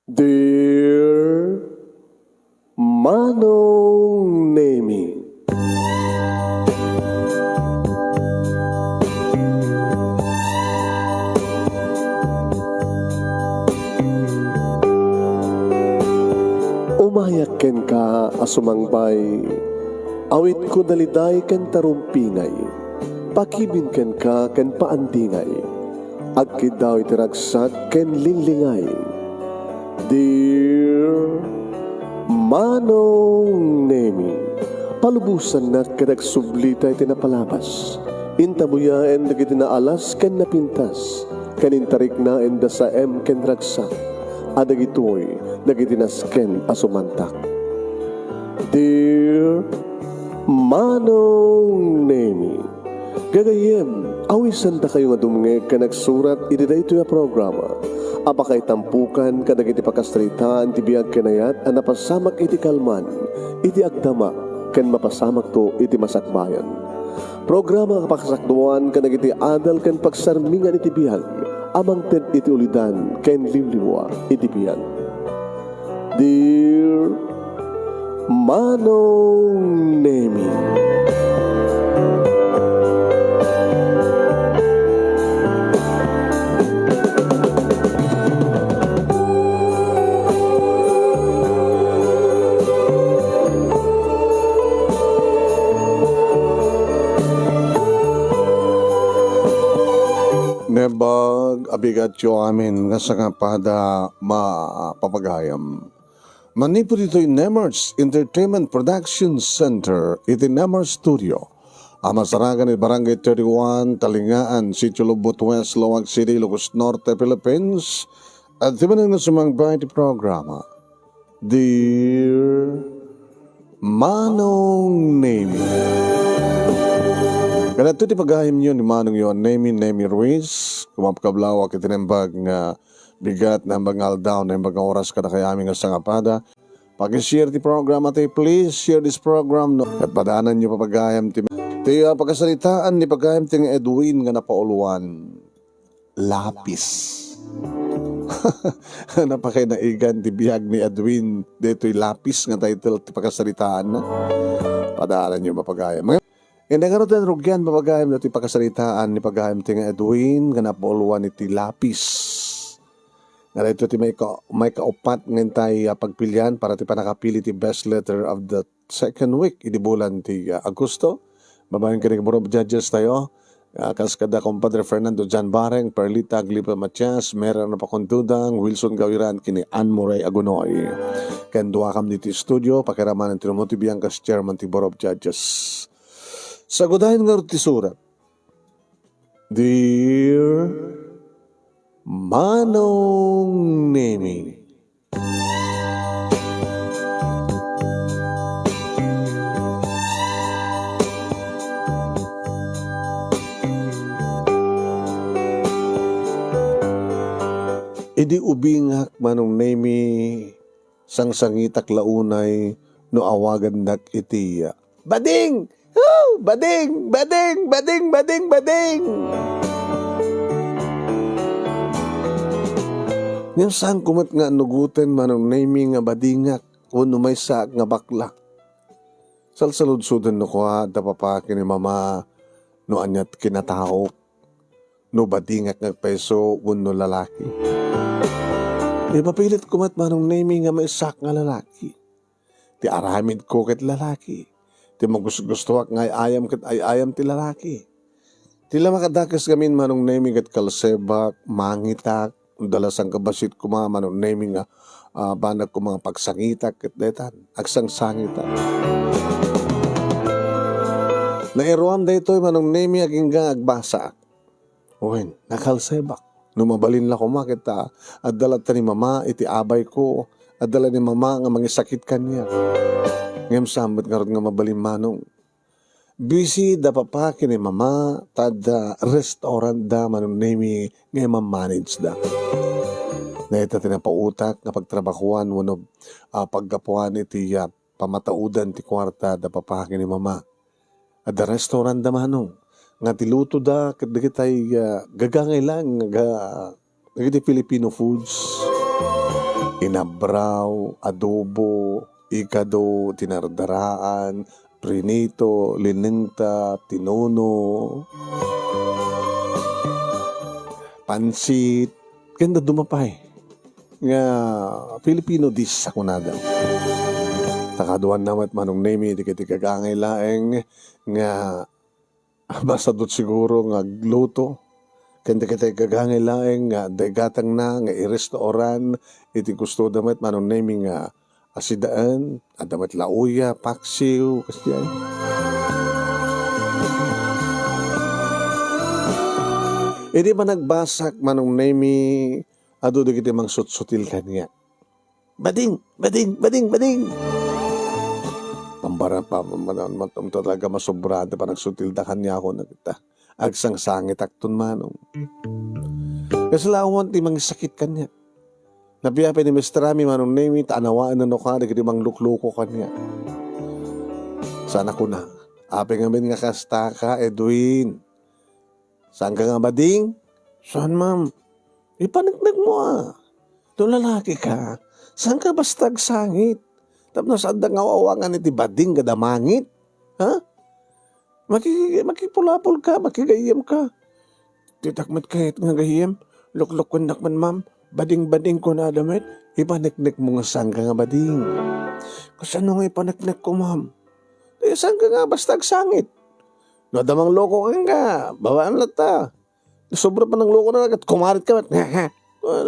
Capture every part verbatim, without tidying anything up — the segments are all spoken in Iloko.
Dear Manong Nemi. Umayak kenka a sumangbay, awitko daliday ken tarumpingay, pakibin kenka ken paandingay, agkiddaw iti ragsak ken linglingay. Dear Manong Nemi, palubosannak ket agsublita iti napalabas. Intabuyaen dagiti naalas ken napintas, ken intariknaenda saem ken ragsak, a dagitoy dagiti nasken a sumantak. Dear Manong Nemi, gagayyem, awisendakayo nga dumngeg ken agsurat iti daytoy a programa a pakaitampokan kadagiti pakasaritaan ti biag ken ayat a napasamak iti kalman, iti agdama, ken mapasamakto iti masakbayan. Programa a pakasakduan kadagiti adal ken pagsarmingan iti biag a mangted iti ulidan ken limlimua iti biag. Dear Manong Nemi. Naimbag a bigatyo amin nga sangapada, mapapagayam. Manipud ditoy Nemer's Entertainment Production Center iti Nemer's Studio a masarakan iti Barangay thirty-one, Talingaan, Sitio Lubot West, Laoag City, Ilocos Norte, Philippines, adda manen nga sumangbay iti programa, Dear Manong Nemi. Kaniadto ti pagayamyo ni Manongyo a Nemi, Nemi Ruiz. Kumapkablawak iti naimbag nga bigat, naimbag nga aldaw, naimbag nga oras kadakayo amin nga sangapada. Paki-share ti programa ti, please share this program, no? Ket padaananyo pay pagayam ti, ti, ah, pakasaritaan ni pagayam ti nga Edwin nga napauluan. Lapis. Napakainaigan ti biag ni Edwin daytoy lapis nga title ti pakasaritaanna. Padaananyo pay pagayam. Indi ngarud ti rugian pay pagayam daytoy pakasaritaan ni pagayam ti nga Edwin nga napauluan iti lapis. Nga daytoy ti maika-, maikaupat nga intay, ah, pagpilian para ti pannakapili ti best letter of the second week idi bulan ti, ah, Agosto. Babaen ken ni Board of Judges tayo, ah, kas kada Compadre Fernando Jan Bareng, Perlita Aglipa Matias, Mary Ana Pacundudang, Wilson Gawiran, ken ni Ann Murray Agunoy. Ken duakam ditoy studio, pakiramanen ti Rumuti Bianca, chairman ti Board of Judges. Sagudayen ngarud ti surat. Dear Manong Nemi. Idi ubingak, Manong Nemi, sangsangitak la unay no awagandak iti, ah, "Bading! Oh, bading! Bading! Bading! Bading! Bading!" Ngem saanko met nga annugoten, Manong Nemi, nga badingak wenno maysaak nga bakla. Salsaludsoden no kua, adda papa ken ni mama, no aniat kinataok, no badingak nga agpayso wenno lalaki. Ipapilitko met, Manong Nemi, nga maysaak nga lalaki. Ti aramidko ket lalaki. Ti magusgustoak nga ay-ayam ket ay-ayam ti lalaki. Ti lamak a dakes ngamin, Manong Nemi, ket kalsebak, mangitak, dala sangkabassit koma, Manong Nemi, nga, ah, banag koma nga pagsangitak ket daytan, agsangsangitak. Nairuam daytoy, Manong Nemi, agingga agbasaak. Wen, nakalsebak. No mabalin la koma ket, ah, adda latta ni mama iti abayko, adda la ni mama nga mangisakit kaniak. Ngem saan met ngarud nga mabalin, Manong. Busy da papa ken ni mama, ta adda restaurant da, Manong Nemi, nga imam-manage da. Dayta ti napautak nga pagtrabahuan wenno, ah, paggapuan iti, ah, pamataodan ti kuarta da papa ken ni mama. Adda restaurant da, Manong, nga ti luto da ket dagitay, ah, gagangay laeng nga ga-, dagiti Filipino foods. inabraw, adobo, ikado, tinardaraan, prinito, linengta, tinuno, pansit, ken dadduma pay nga Filipino dish a kunada. Ta kaduanna met, Manong Nemi, dagiti gagangay laeng nga masadut siguro nga agluto. Ken dagiti gagangay laeng nga adda igatangna nga i-restaurant iti gustoda met, Manong Nemi, nga asidaen, adda met lauya, paksiw, kasdiay. Idi panagbasak, Manong Nemi, adu dagiti mangsutsutil kaniak. "Bading! Bading! Bading! Bading!" Pambara pa, man, man, man, talaga masobra ti panagsutilda kaniak, kunana. Agsangsangitakton, Manong. Kasla awan ti mangisakit kaniak. Napiapay ni mistermi, Manong Nemi, ta anawaenna no ka dagiti manglukloko kaniak. Sana kuna, "Apay ngamin nga kastaka, Edwin? Saanka nga bading?" "Saan, ma'am?" "Ipaneknekmo a. No lalaki ka, saanka basta agsangit. Tapno saanda nga aw-awangan iti bading kada mangit. Ha? Maki-, makipulapolka, makigayyemka." "Ditak met ket nga gayyem. Luklukuennak met, ma'am. Bading-bading kunada met. Ipaneknekmo nga saanka nga bading." "Kasano nga ipaneknekko, ma'am?" "Eh, saanka nga basta agsangit? No adda mangloko kenka, babaen latta. Sobra pa nangloko na ket kumarit ka met.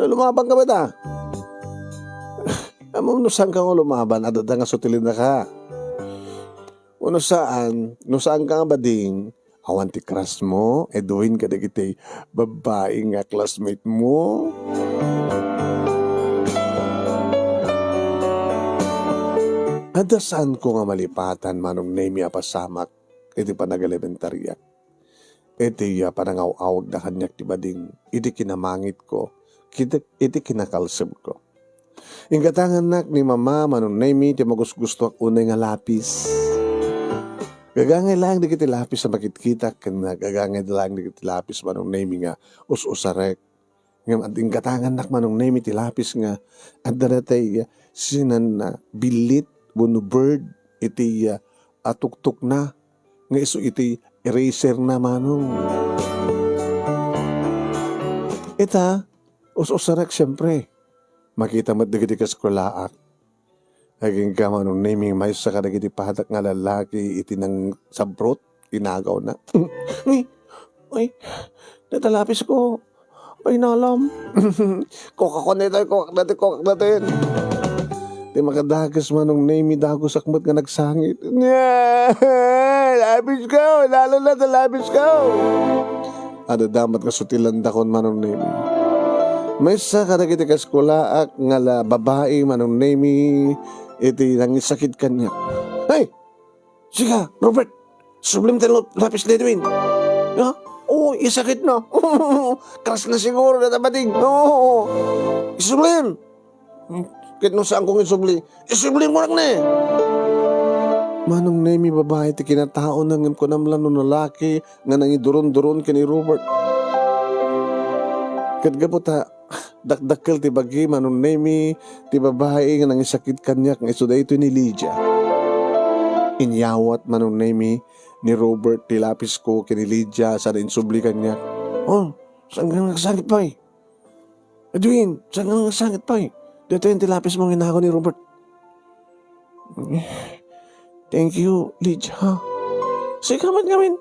Lumaban ka met, a." Ammom no saanka nga lumaban, adda nga sutilenna ka. Wenno saan, no saanka nga bading, awan ti crush mo, Edwin, kadagiti babbai nga classmate mo? Adda saanko nga malipatan, Manong Nemi, a pasamak iti panagelementariak. Iti, ah, panangaw-awagda kaniak ti bading, iti kinamangitko, ket iti kinakalsebko. Inggatangannak ni Mama, Manong Nemi, ti magusgustoak unay nga lapis. Gagangay laeng dagiti lapis a makitkitak, ken gagangay laeng dagiti lapis, Manong Nemi, nga us-usarek. Ngem ad-, inggatangannak, Manong Nemi, ti lapis nga adda daytoy, ah, sinan, ah, billit wenno bird iti, ah, atuktokna nga isu iti eraser na, Manong. Ita, us-usarek, siempre. Makita met dagiti kaskulaak. Agingga, Manong Nemi, maysa kadagiti padak nga lalaki iti nangsabrot, inagawna. Uy, uy, dayta lapisko. Apay nalam. Kokak daytoy, kokak daytoy, kokak daytoy. Ti makadagus, Manong Nemi, dagusak met nga nagsangit. Lapisko, lalo na ta lapisko. Adda met nga sutilendakon, Manong Nemi. Maysa kadagiti kaskulaak nga la-, babai, Manong Nemi, iti nangisakit kaniak. Hey! Sika, Robert, isublim ti lo-, lapis ni Edwin. Ha? Oo, isakit na. Crush na siguro dayta bading. Oo. Isublim. Hmm, ket no saanko nga isubli, isublim ko ni. Manong Nemi, babai ti kinataona, ngem kunam la no lalaki nga nangiduron-duron ken ni Robert. Ket gapu ta dakdakkel ti bagi, Manong Nemi, ti babai nga nangisakit kaniak nga isu daytoy ni Lydia. Inyawat, Manong Nemi, ni Robert ti lapisko ken ni Lydia sana insubli kaniak. Oh, saanka nga nagsangit pay? Edwin, saanka nga nagsangit pay? Daytoy ti lapismo nga inagaw ni Robert. Thank you, Lydia. Sika met ngamin.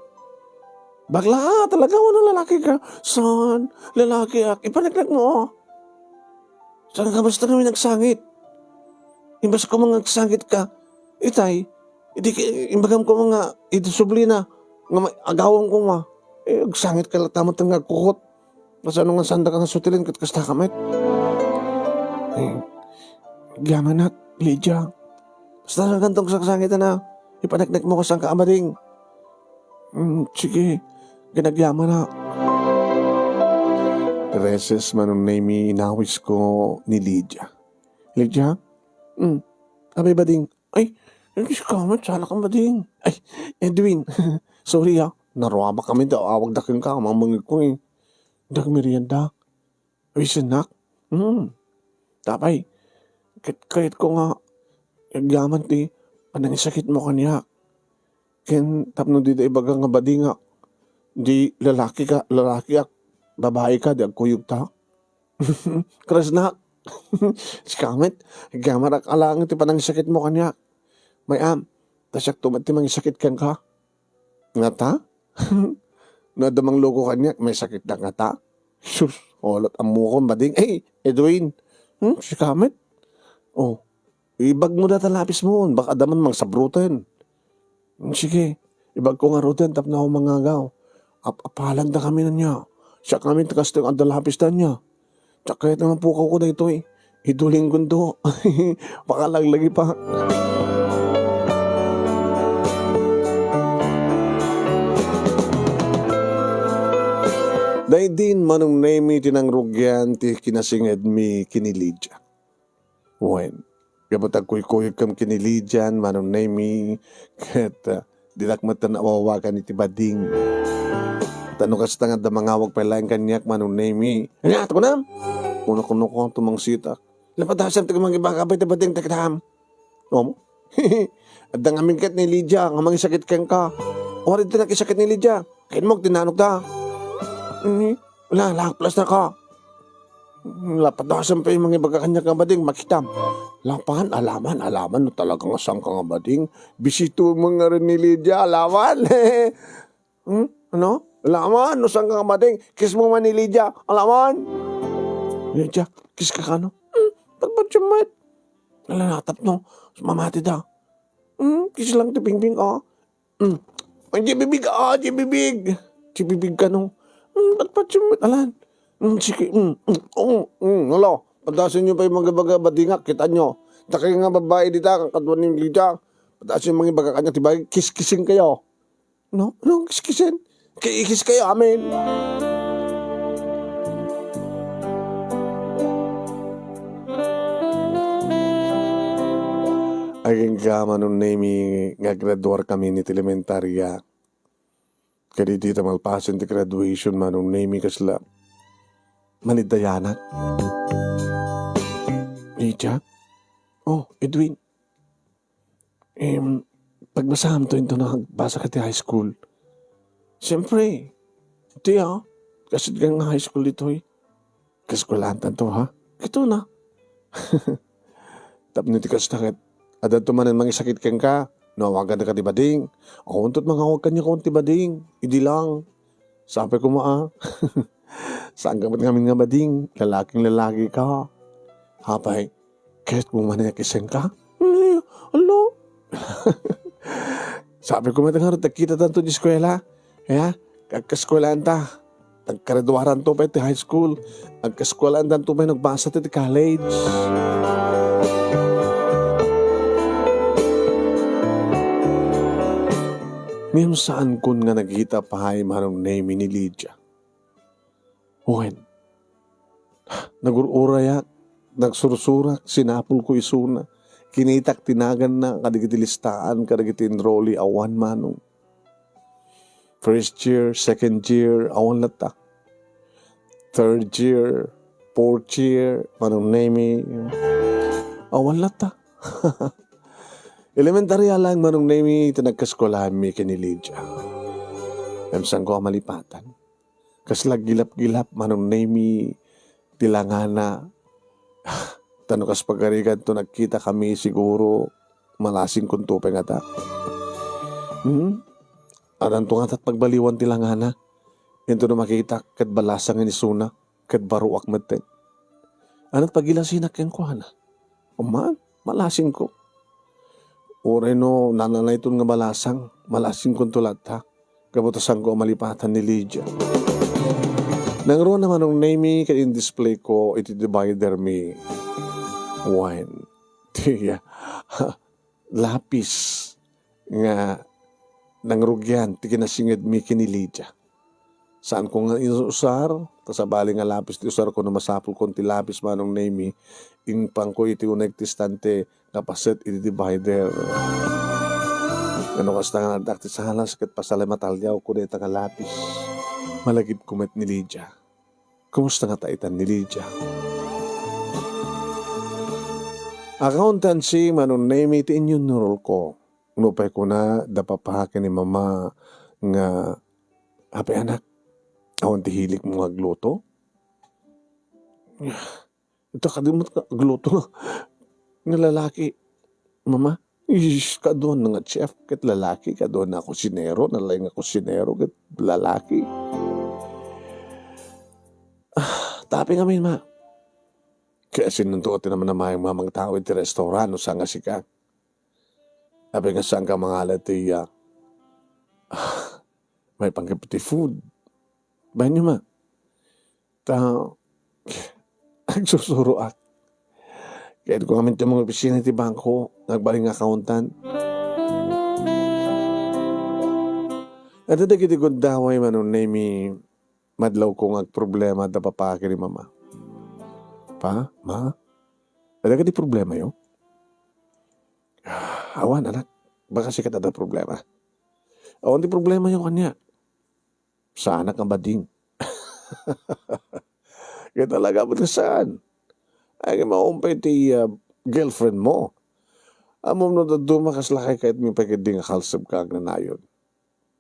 Bakla ka, talaga, wenno lalaki ka? Saan? Lalaki ak. Ipaneknekmo, a. Saanka basta ngamin nagsangit? Imbes ko nga agsangit ka, itay, idi ki-, imbagam ko nga, idi subli na, nga ma-, agawam ko nga. Eh, agsangit ka latta met nga agkukot. Kasano nga saanda nga sutilen ket kasta ka met? Eh, agyamanak, Lydia. Basta saanka nga agsangitan a, ipaneknekmo a saanka a bading. Mm, sige, ket agyamanak. Reses, Manong Nemi, inawisko ni Lydia. Lydia? Mm, apay bading? Ay, Diyos ko, met, saanka a bading. Ay, Edwin, sorry, a. Naruabak kami, da, awagda kenka, mamangegko, eh. Dagmerienda. Wisennak? Hmm. Apay, Ket kayatko nga agyaman ti panangisakitmo kaniak. Ken tapno dida ibaga nga badingak, di lalaki ka, lalakiak, babaika, di agkuyogta. Krasnak. Sika met, agyaman ak a laeng ti panangisakitmo kaniak. May-am, ta siakto met ti mangisakit kenka. Ngata? No adda mangloko kaniak, maisakitda ngata? Sus, ulat ammokon, bading. Ey, Edwin. Hmm, sika met? Oh, ibagmo data lapismo, baka adda man mangsabroten. Hmm, sige, ibagko ngaruden tapno awan mangagaw. Ap-apalanda kami ania. Siak ngamin ti kastoy nga adda lapis ta ania. Diak kayat nga mapukawko daytoy. Idulingkonto. Pakalaglagi pa. Daydi, Manong Nemy, ti nangrugian ti kinasingedmi ken ni Lydia. Wen, gapu ta agkuykuyogkami ken ni Lydia, Manong Nemy, ket, ah, dinak met naawawagan iti bading. Ta no kasta nga adda mangawag pay laeng kaniak, Manong Nemy. Ania, ti kunam? Kuno, kuno, kuno, tumangsitak. Lapadasan ti mangibaga pay ti bading, ta kitam. Om? Adda ngamin ket ni Lydia nga mangisakit kenka. Uray ti nakisakit ni Lydia. Kainmog ti nanogda. Ni, la, la, plastar ka. Lapadasan pay mangibaga kaniak nga bading, makitam. Lapan, alaman, alaman, no talaga nga sangka nga bading. Bisito mo nga rin ni Lydia, alaman. Hmm? Ano? Alaman, no sangka nga bading. Kiss mo man ni Lydia, alaman. Lydia, kiss ka kano? Hmm, patpat siya, mat. Ala, natap, no? Mamati da. Hmm, kiss lang ti bingbing, oh. Hmm. Ay, di bibig, ah, di bibig. Di bibig kano? Hmm, patpat siya, mat, alan. Hmm, sige, hmm, hmm, oh, hmm, hala. Padasan niyo pa yung mga baga badingak, kita niyo. Ta kayo nga babae dita, kang kadwa ni Lydia. Padasan yung mga baga kanya, ti bagay, kiss-kissing kayo. No? No, kiss-kissing. Kiikis kayo, amen. Agingga, Manong Nemy, nga graduar kami ni ti elementarya. Kadidi ta malpasen ti graduation, Manong Nemy, kasla maniddayanak. Lydia? Oh, Edwin. Em, pagbasaam to into nagbasa ka ti high school. Siyempre, iti, ah, kasid nga high school ditoy. Kaskwelaantan to, ha? Ito na. Tapno ti kasta ket, addanto manen mangisakit kenka, no awagan ka ti bading. Awan tot mangawag kaniak ti bading. Idi lang. Sapay koma, ah. Saan ka met ngamin nga bading? Lalaking lalaki ka. Apay, ket mo man nga kissing ka? Ni, ala. Sapay koma, nga ngarud, nagkita tanto di eskwela. Ya, agkaskwelaanta. Nagkaraduaranto pay ti high school. Agkaskwelaanto pay nagbasa ti college. Ngem saankon nga nagita pay, Manong Nemy, ni Lydia. Wen, nagur-urayak, nagsursurak, sinapulko isuna. Kinitak ti naganna kadagiti listaan, kadagiti enrollee, awan, Manong. First year, second year, awan latta. Third year, fourth year, Manong Nemy, awan latta. Elementarya lang, Manong Nemy, ti nagkaskwelaanmi ken ni Lydia. Ngem saanko a malipatan. Kasla gilap-gilap, Manong Nemy, ti langana. Ta no kas pagariganto nagkitakami, siguro, malasingkonto pay ngata. Hmm? Addanto ngata pagbaliwan ti langana. Intono makitak, ket balasangen isuna, ket baruak metten. Ania ti pagilasinak kenkuana? Aman, malasingko. Uray no nananayton nga balasang, malasingkonto latta. Gapu ta saanko a malipatan ni Lydia. Nangruana, Manong Nemy, ket in-display ko iti divider mi. Wen, ti, ah, lapis nga nangrugian ti kinasingedmi ken ni Lydia. Saanko nga inusar, ta sabali nga lapis ti usarko no masapulkon ti lapis, Manong Nemy, impanko iti uneg ti estante nga paset iti divider. Ngem no kasta nga addaak ti salas ket pasalamatalyawko dayta nga lapis. Malagipko met ni Lydia. Kumusta ngata itan ni Lydia? Accountancy, Manong Nemy ti inyunnurolko. Nupay kuna da papa ken ni mama nga, "Apay, anak, awan ti hilikmo nga agluto?" Ita kadi met nga agluto nga, nga lalaki, Mama. Ish, kaduan na nga chef ket lalaki, kaduan na kusinero, nalaing nga kusinero ket lalaki. Ah, taping amin, Ma. Kaya sinunto ti naman na mayang mamang tao iti restaurant no saan nga sika. Apay nga saan ka mangala ti, ah, ah, may pangkapit ti food. Bayan niyo, Ma. Ta, agsusuroak. Kaya ko ngamin ti mga opisina ti bangko, nagbaling nga accountant. At dagiti gundaway, Manong Nemy, madlaw ko nga agproblema da papa ken ni mama. Pa, ma, ada kadi problema yo? Awan, anak. Baka sikat ada problema. Awan ti problema yo kanya. Saanak nga bading. Kaya talaga, ba't ka saan? Ay, maumpay ti, ah, girlfriend mo. Amom no daduma, kas lakay kayat mi pay kadi nga kalseb ka agnanayon.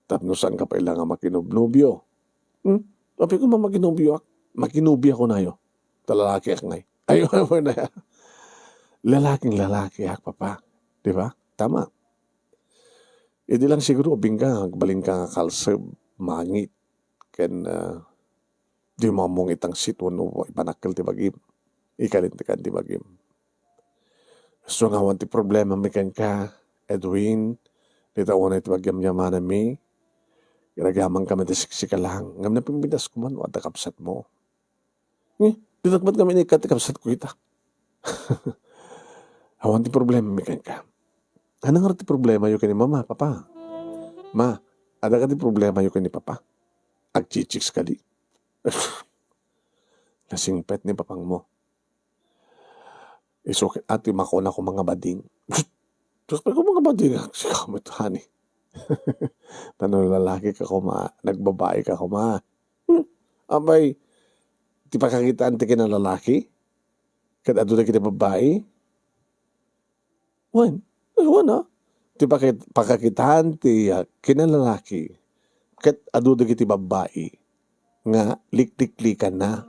Tapno saan ka pay la nga makinobnobio. Hmm? Apay ko makinobioak. Makinobia ko nayo. Ta lalakiak ngay. Ay, lalaking lalakiak, papa. Di ba? Tama. Idi lang siguro ubing ka, agbalin ka nga kalseb, mangit, ken, ah, di mo ammong itangsit wenno ipanakkel ti bagim. Ikalintekan ti bagim. So nga awan ti problema mi kenka, Edwin, dita unay ti pagyamyamananmi. Iragyamankami ti siksika lang. Ngem napimpitas ko man, no adda kabsatmo. Eh, di nakmat kami ni Kat, kabsat ko ita. Awan ti problema mi kenka. Ano nga ti problema yo ken ni mama, papa? Ma, ada ka ti problema yo ken ni papa? Agchichicks kadi. Nasingpet ni papang mo. Isu ket ati makuna ko mga bading. Tapos pa ko mga bading, ah, sika met, honey. Tano lalaki ka kuma, nagbabae ka kuma. Hmm. Apay, ti pakakitaan ti kinalalaki? Ket adu dagiti babbai? Wen, wen, ah. Ti pakit-, pakakitaan ti, ah, kinalalaki ket adu dagiti babbai nga likliklikanna.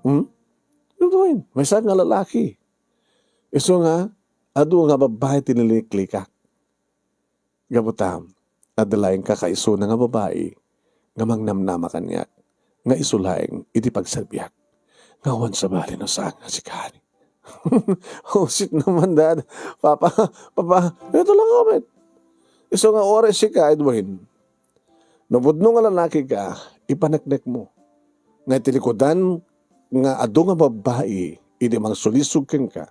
Hmm? Wen, maysa nga lalaki. Isu nga, adu nga babbai ti liliklikak. Gapu ta, adda laeng kakaisuna nga babai nga mangnamnama kaniak, nga isu laeng iti pagserbiak. Nga awan sabali no saan nga sika, honey. Hosit naman, Dad. Papa, Papa, ito lang, oh, met. Isu nga oras sika, Edwin. No pudno nga lalaki ka, ipaneknek mo. Nga iti likudan nga adu nga babbai idi mangsulisog kenka,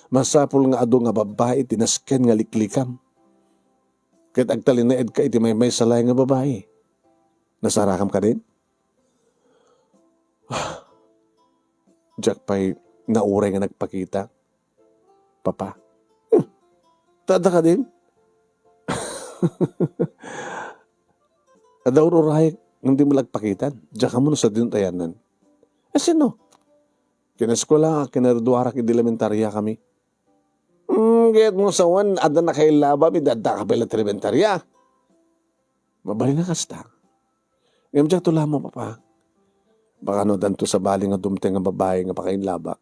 masapul nga adu nga babbai ti nasken nga liklikam. Ket agtalinaedka iti maymaysa laeng nga babai. Nasarakam kadin? Diak pay nauray nga nagpakita. Papa. Hmm. Ta adda kadin? Adda ururayek ngem di mo la agpakitan. Diak ammo no sadino ti ayanna. Eh, sino? Kinaeskuela, kinagraduarak idi elementaria kami. Hmm, kayat mo sawen, adda nakaillabam, idi adda ka pay la ti elementarya. Mabalin a kasta. Ngem diak to lamo, Papa. Baka no addanto sabali nga dumteng nga babai nga pakaillabak.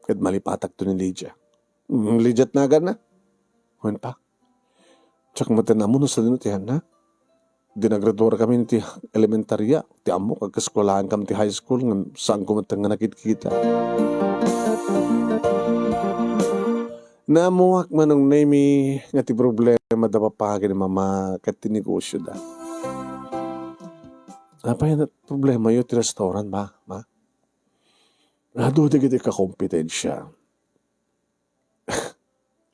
Ket malipatakto ni Lydia. Hmm, Lydia ti naganna. Wen pa. Diak met ammo no sadino ti ayanna. Idi nagraduar kami ti elementarya, ti ammok, agkaeskuelaankami ti high school, ngem saanko met nga nakidkita. Naammoak, Manong Nemy, nga ti problema da papa ken ni mama ket ti negosyoda. Apay nga problema yo ti restaurant, ba, ma? Adu dagiti kakompetensia.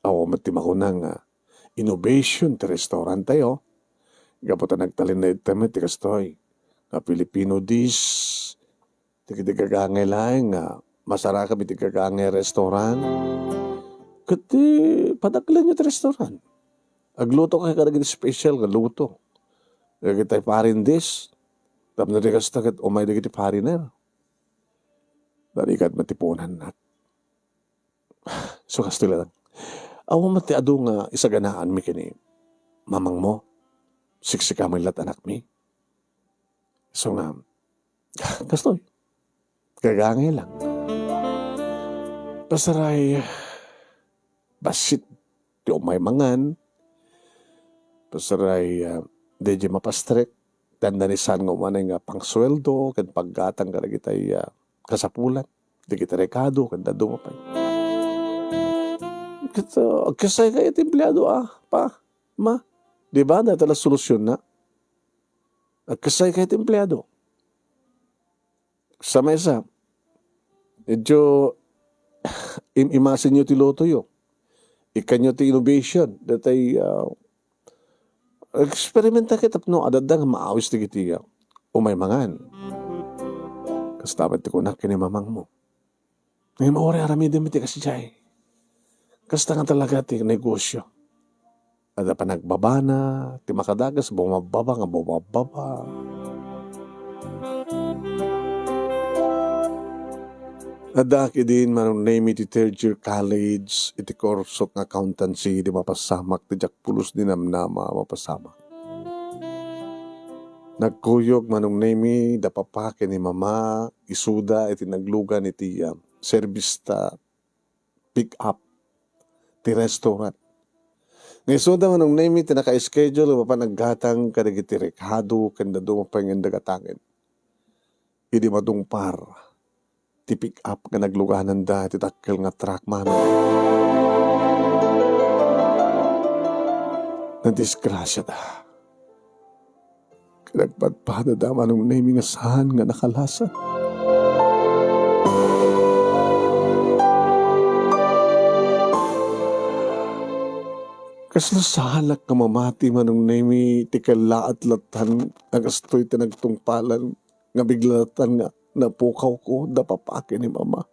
Awan met ti makuna nga innovation ti restaurant tayo. Gapu ta nagtalinaed tayo met ti kastoy nga Filipino dish, dagiti gagangay laeng nga masarakam iti gagangay restaurant. Ket ti padaklan yo ti restaurant. Agluto ka kadagiti special nga luto. Dagiti foreign dish. Tapno di kasta ket umay dagiti foreigner. Narigat met ti punannak. So, kastoy lang. Awan met ti adu nga isaganaanmi ken ni mamangmo. Siksika met la't anakmi. So nga, kastoy. Gagangay lang. Pasaray, bassit ti umay mangan. Pasaray, ah, di di mapastrek. Dandani saan nga umanay nga pangsueldo ken paggatang kadagitay, ah, kasapulan. Dagiti rekado ken dadduma pay. Ket, ah, agkasay kay ti empleado, ah, pa, ma. Di ba? Dayta la solusionna. Agkasay kay ti empleado. Sa maysa, medyo im-, imasenyo ti lutoyo. Ikkanyo ti innovation. Datay, ah, eksperimenta kay tapno adda nga maawis dagiti, ah, umay mangan. Kasta met ti kunak ken ni mamangmo. Ngem uray aramidem iti kasdiay. Kasta nga talaga ti negosyo. Adda panagbabana, ti makadagas, bumababa nga bumababa. Adda ak idin, Manong Nemy, ti third year college, iti kurso nga accountancy, di mapasamak, ti diak pulos di namnama, mapasamak. Nagkuyog, Manong Nemy, da papa ken ni mama, isuda iti naglugan iti, ah, service ta pick up ti restaurant. Nga isuda, Manong Nemy, ti naka-schedule nga mapan aggatang kadagiti rekado ken dadduma pay nga dagatangen. Idi matungpar ti pick up nga naglugananda ti dakkel nga truck, Manong, nadisgrasiada. Nagpadpadada, Manong Nemy, nga saan nga nakalasa. Kasla salak nga mamati, Manong Nemy, ti kellaat latan nga kastoy ti nagtungpalan nga bigla latan nga napukawko da papa ken ni mama.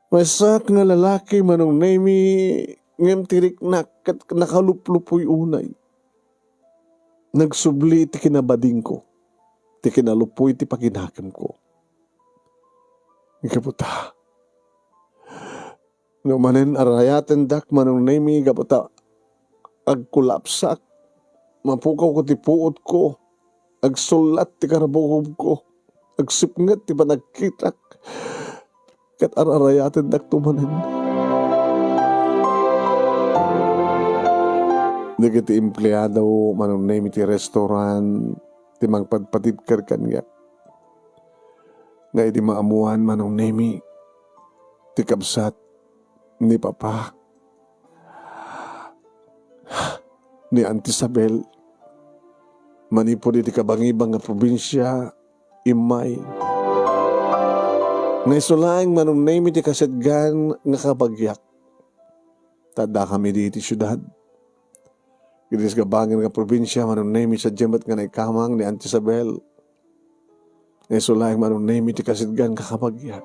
Maysaak nga lalaki, Manong Nemy, ngem ti riknak ket nakaluplupoy unay. Nagsubli ti kinabadingko, ti kinalupoy ti paginakemko. Gapu ta, no manen arayatendak, Manong Nemy, gapu ta agkolapsak, mapukawko ti puotko, agsullat ti karabukobko, agsipnget ti panagkitak, ket ar-arayatendak to manen. Dagiti empleado, Manong Nemy, ti restaurant, ti mangpadpadipker kaniak. Nga idi maammuan, Manong Nemy, ti kabsat ni papa, ni Auntie Isabel, manipud iti kabangibang nga probinsia, immay. Nga isu laeng, Manong Nemy, ti kasetgan nga kabagiak. Ta addakami idi iti siudad. Iti kabangibang nga probinsia, Manong Nemy, sadiay met nga naikamang ni Auntie Isabel. Nga isu laeng, Manong Nemy, ti kasetgan nga kabagiak.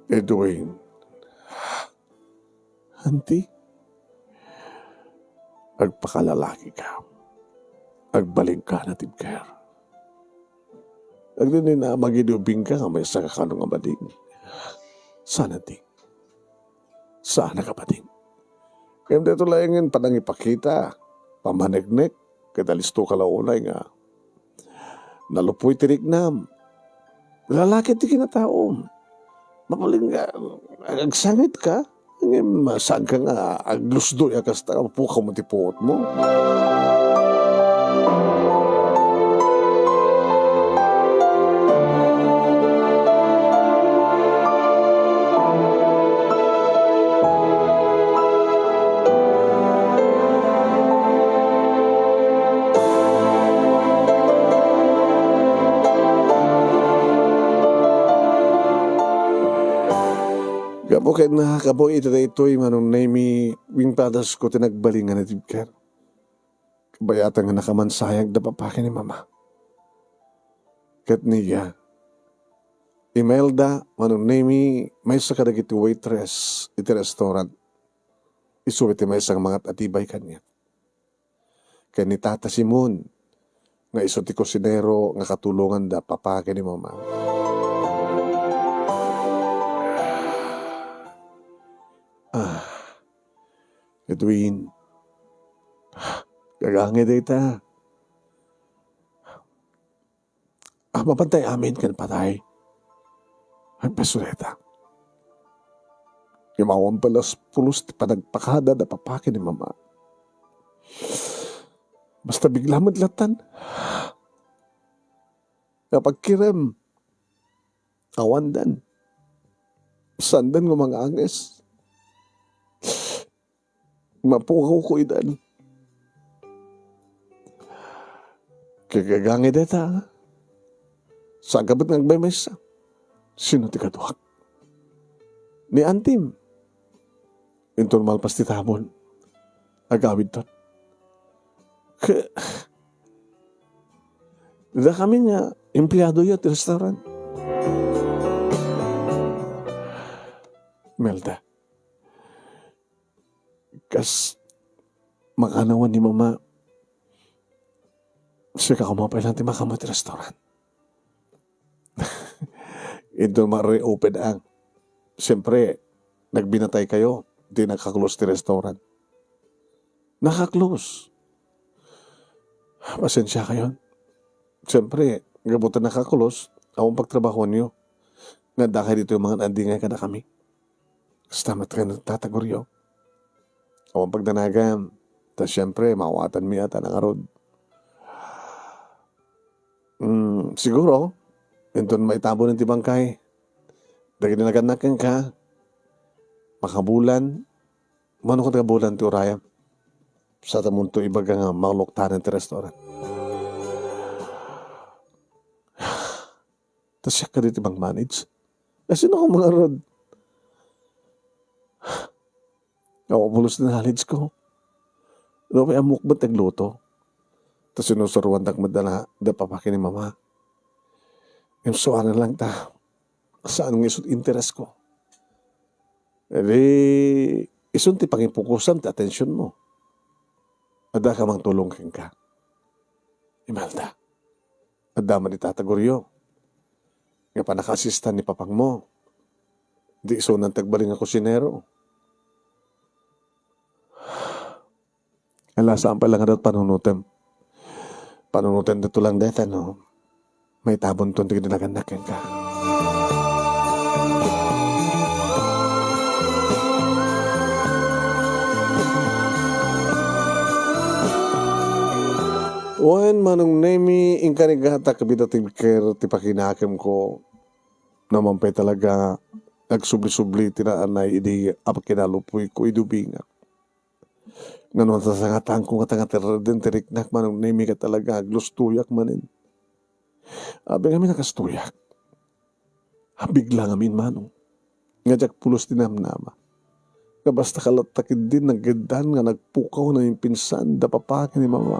Edwin. Auntie, agpakalalakika. Agbalinka, Auntie Claire. Agdindinamag idi ubingka nga maysa ka kano nga bading. Saan, Auntie? Saan a kabading? Ngem daytoy laengen panangipakita, pamaneknek, ket alistoka la unay nga nalupoy ti riknam. Lalaki ti kinataom. Mabalin nga, agsangitka, ngem saanka nga aglusdoy a kasta, pukawmo ti puotmo. Gapu ken kabuy iti daytoy, Manong Nemy, wingpadasko ti nagbalin nga natibker. Kabayatan nga nakamansayag da papa ken ni mama. Ket ni Imelda, Manong Nemy, maysa kadagiti waitress iti restaurant. Isu ti maysa nga mangat-atibay kaniak. Ken ni Tata Simon, nga isu ti kusinero nga katulongan da papa ken ni mama. Edwin, gagangay dayta. A, mapantay amin ken patay. Ay, pasuleta. Imawan palas pulos ti panagpakada da papa ken ni mama. Basta bigla met latan. Nga pagkirem, awandan. Sandan nga manganges. Mapukaw ko idan. Kagagangay dayta, a? Saan ka met nga agmaymaysa? Sino ti kaduak? Ni antim. Inton malpas ti tabon, agawidton. Ke-, da kami nga empleado yo ti restaurant. Melda, kas makanawan ni mama, sika koma pay lang ti makama ti restaurant. Inton ma-reopen ang, siyempre, nagbinatay kayo, di nakaklose ti restaurant. Nakaklose. Pasensya kayo. Siyempre, gapu ta nakaklose, awan pagtrabahoanyo. Nga adda kayo ditoy mangan-andingay kadakami. Kasta met ken ni Tata Goryo. Awan pagdanagan. Ta siyempre, maawatanmi a ta nangarud. Mm, siguro, inton maitabon ti bangkay dagiti nagannak kenka, makabulan, mano ket kabulan ti urayam. Sa ta munto ibaga nga mauloktanen ti restaurant. Ta siak kadi ti mang-manage. Ay, sino ka mangarud? Awan pulos ti knowledge ko. No, pay ammok met agluto. Ta sinusuroandak met da na, da papa ken ni mama. Imsuanan lang ta. Saan nga isu ti interes ko? Edi, isun ti pangipukosan ti atensiyon mo. Adda ka mangtulong kenka. Imelda. Adda man ni Tata Goryo nga pannakaasista ni papangmo. Di isunan ti agbalin nga kusinero. Ala, saan pay lang nga dat panunotem. Panunotem dito lang deta, no? Maitabonton ti nagannak kenka. Wen, Manong Nemi, inka ni gata kabida ti ker ti pakinakemko. Naman pay talaga, agsubli-subli ti naanay idi apakinalupoyko idi ubingak. Ngano, nasangataanko nga tangaterden ti riknak, Manong Nemi, ket talaga aglustoyak manen. Abi ngamin a kastoyak. Abigla ngamin, Manong. Nga diak pulos ti namnama. Nga basta kalatta ketdi nageddan nga nagpukaw namin pinsan da papa ken ni mama.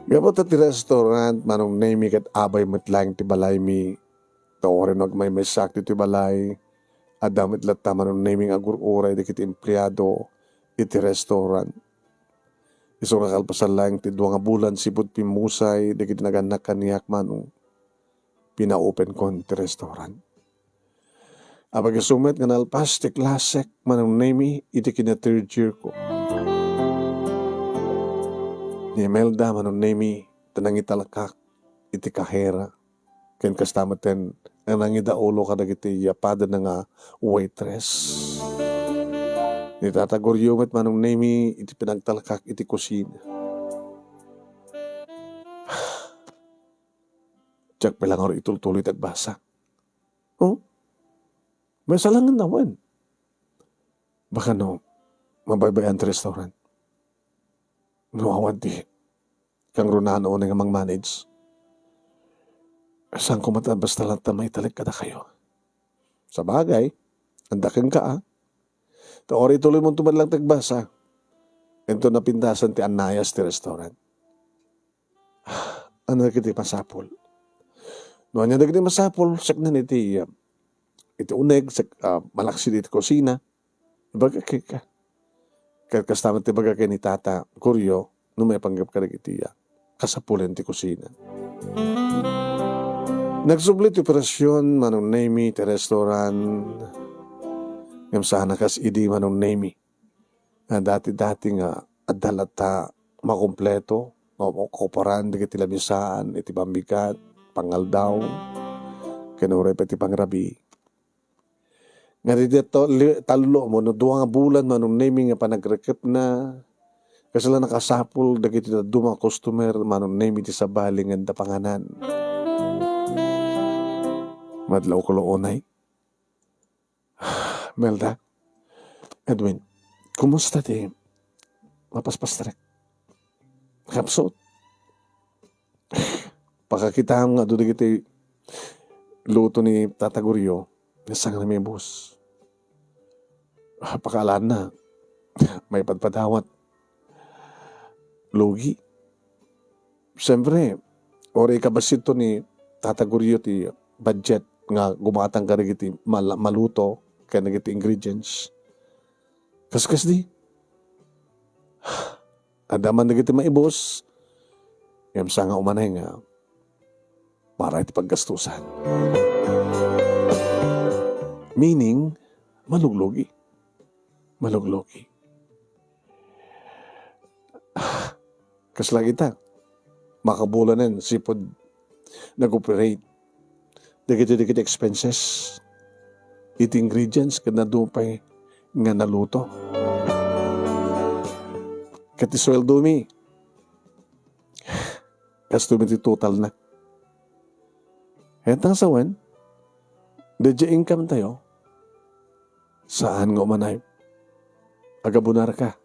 Gapu ta ti restaurant, Manong Nemi, ket abay met laeng ti balaymi. Ta uray no agmaymaysaak ditoy balay, adda met latta, Manong Nemi, nga agur-uray dagiti empleado iti restaurant. Isu nga kalpasan laeng ti dua nga bulan sipud pimmusay dagiti nagannak kaniak, Manong, pinaopenkon ti restaurant. Apag isu met nga nalpas ti klasek, Manong Nemi, iti kina-third year ko. Ni Imelda, Manong Nemi, ta nangitalkak iti kahera. Ken kasta met nga nangidaulo kadagiti yapadanna nga waitress. Ni Tata Goryo met, Manong Nemi, iti pinagtalkak iti kusina. Diak pay la ngarud itultuloy ti agbasa. Oh? Maysa laeng nga awan. Baka no, mabaybay-an ti restaurant. No awan ti kangrunaan unay nga mang-manage. Saan koma ta basta latta maitalek kadakayo? Sabagay, adda kenka, a. Ta uray ituloymonto met lang ti agbasa. Inton napintasan ti annayas ti restaurant. Ania dagiti masapul? No ania dagiti masapul, saknana iti, ah, iti uneg, sak-, ah, malaksid iti kusina. Ibaga kenka. Ket kasta met ti ibaga ken ni Tata Goryo, no maipanggep kadagiti, ah, kasapulen ti kusina. Nagsubli ti operasion Manong Nemy ti restaurant. Ngem saan a kas idi Manong Nemy. Nga dati-dati nga adda latta makompleto, makoparan dagiti lamisaan iti pambigat, pangaldaw, ken uray pay ti pangrabii. Nga ditoy to-, li-, tallo wenno dua nga bulan Manong Nemy nga panagrekepna, kasla nakasapul dagiti dadduma a customer Manong Nemy ti sabali nga adda panganan. Madlawko la unay. Melda, Edwin, kumusta ti mapaspastrek? Kapsut. Pakakitaem nga adu dagiti luto ni Tata Gorio, nga saan nga namibus. Ah, pakaalaanna, maipadpadawat. Lugi. Siyempre, uray ikabassit to ni Tata Gorio ti budget nga gumatang kadagiti mal-, maluto ken dagiti ingredients. Kaskasdi, adda man dagiti maibus, ngem saan nga umanay nga para iti paggastusan. Meaning, maluglugi. Maluglugi. Kasla ita, makabulanen sipud nag-operate dagiti, dagiti expenses, iti ingredients, ken adu pay nga naluto. Ket ti sueldomi, kastoy met ti totalna. Ket ta sawen, daydiay income tayo, saan nga umanay agabunarka,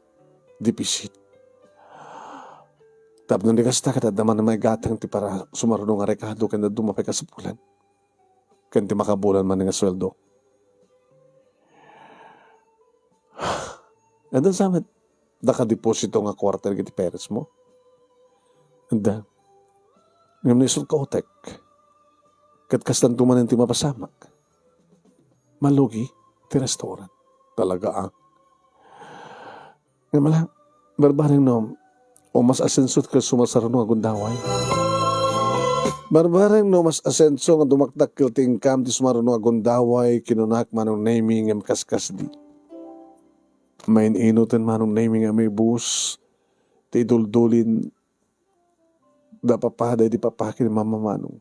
deficit. Tapno di kasta, ket adda man maigatang ti para sumaruno nga rekado ken dadduma pay kasapulan. Ken ti makabulan man nga sueldo. Adda sa met, daka deposito nga kuarta dagiti parents mo? Adda. Ngem no isu ka utek, ket kastanto manen ti mapasamak. Malugi ti restaurant. Talaga, ah. Ngem ala, barbareng no, o mas asenso ket sumaruno nga gundaway. Barbareng no mas asenso nga dumakdakkel ti income ti sumaruno nga gundaway, kinunak Manong Nemy ngem kaskasdi. Main-inoten Manong Nemy nga maibus ti iduldulin da papa, daydi papa ken mama Manong.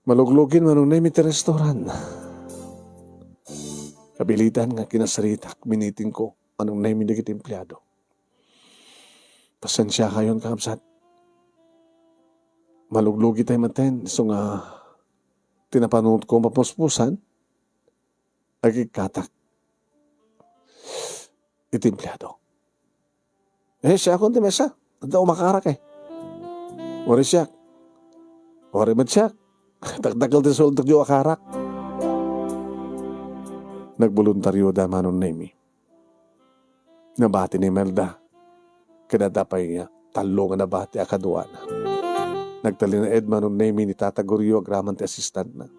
Maluglugin Manong Nemy ti restaurant. Kabilitan nga kinasaritak, minitingko Manong Nemy dagiti empleado. Pasensiakayon, kakabsat. Maluglugi tayo maten, isu nga ti napanunotko mapuspusan, agikkatak iti empleado. Eh, siakon ti mesa. Adda umakarak, eh. Uray siak. Uray met siak. Dakdakkel ti sueldok diay akarak. Nagboluntario da Manong Nemy. Nabati ni Imelda. Ket adda pay nga tallo nga nabati a kaduana. Nagtalinaed Manong Nemy ni Tata Gorio agraman ti assistantna.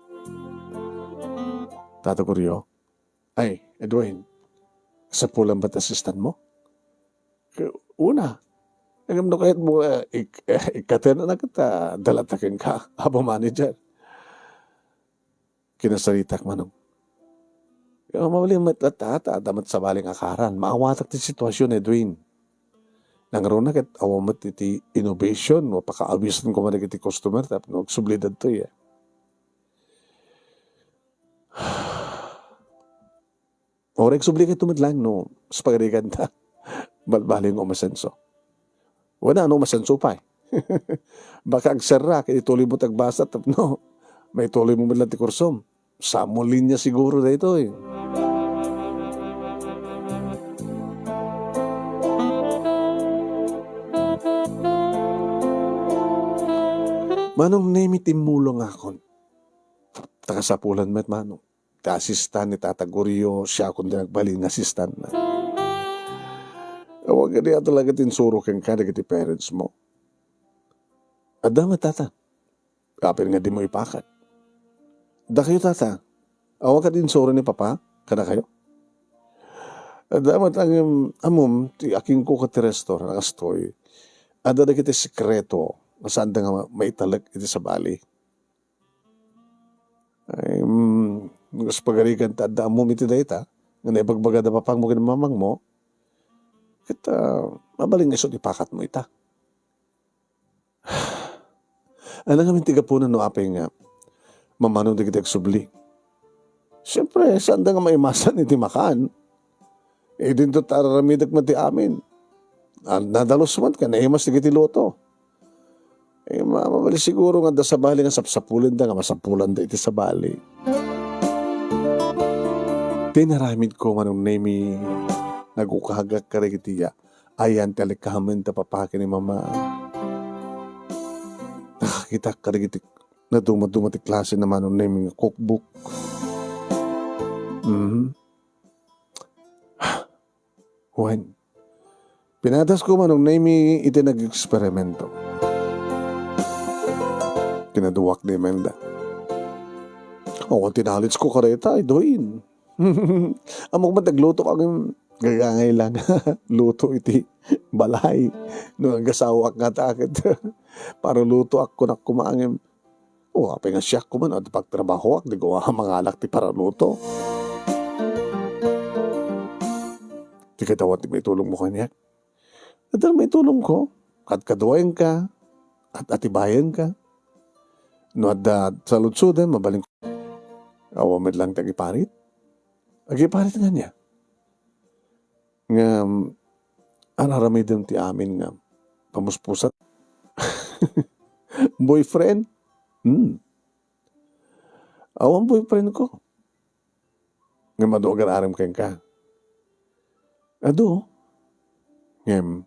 Tata Gorio, "Ay, Edwin, sapulan ba ti assistant mo?" Ke-, una, ngem no kayat mo, eh, ik-, eh, ikkaten na kita, dalata kenka, Apo Manager. Kinasaritak Manong. Ya, mabalin met latta, ta, adda met sabali nga akaran. Maawatak ti sitwasyon, Edwin. Nangruna ket awan met iti innovation, o pakaawisan koma dagiti customer, tapno agsubli dagitoy, eh. Uray agsubli kayto met laeng no, sa pagarigan ta, balbaliw nga umasenso. Wen, no umasenso pay. Baka agserra, ket ituloy mo ti agbasa, tapno, maituloy mo met lang ti kursom. Samo linya siguro daytoy. Manong Nemy, timmulongakon. Ta kasapulan met, Manong. Ti assistant ni Tata Gorio, siakon ti nagbalin nga assistantna. Awan kadi a talaga ti insuro kenka dagiti parents mo. Adda met, Tata. Apay nga dimo ipakat? Dakayo, Tata. Awan kadi insuro ni Papa kadakayo? Adda met, ngem, ammom, ti akingko ket ti restaurant, a kastoy. Adda dagiti sekreto nga saanda nga ma-, maitalek iti sabali. Ay, mm, kas pagarigan ta adda ammom iti dayta, nga naibagbagada papangmo ken mamangmo, ket, ah, mabalin nga isu ti pakatmo ita. Ania ngamin ti gapuna no apay nga mamano dagiti agsubli? Siempre, saanda nga maimasan iti makan. Eh, dinto ta araramidek met ti amin. Ah, nadalus met ken naimas dagiti luto. Eh, ma-, mabalin siguro nga adda sabali nga sapsapulenda nga masapulanda iti sabali. Ti naramidko, Manong Nemi, nagukagak kadagiti ya-, ayan ti alikamen ta papaki ni Mama. Nakakitak kadagiti naduma-duma ti klase na, Manong Nemi, nga cookbook. Mhm. Wen, pinadasko, Manong Nemi, iti nag-eksperimento. Kinaduak ni Imelda. Awan ti knowledge ko kadayta, Idoy. Ammok met nagluto ka ngem gagangay lang luto iti balay. No agasawaak nga ta ket parulutoak kunak koma ngem, o, apay nga siak koma no adda pagtrabahoak, di ko nga mangalak ti paraluto. Ti kadawa ti maitulongmo kaniak. Adda maitulongko, kadkaduaenka, at-atibayenka. No adda saludsodem, mabalin. Awan met lang ti agiparit. Agiparit nga niya. Nga, mm, ar-aramidem ti amin nga pamuspusan. Boyfriend? Hmm. Awan boyfriend ko. Ngem adu agar-arem kenka. Adu. Ngem,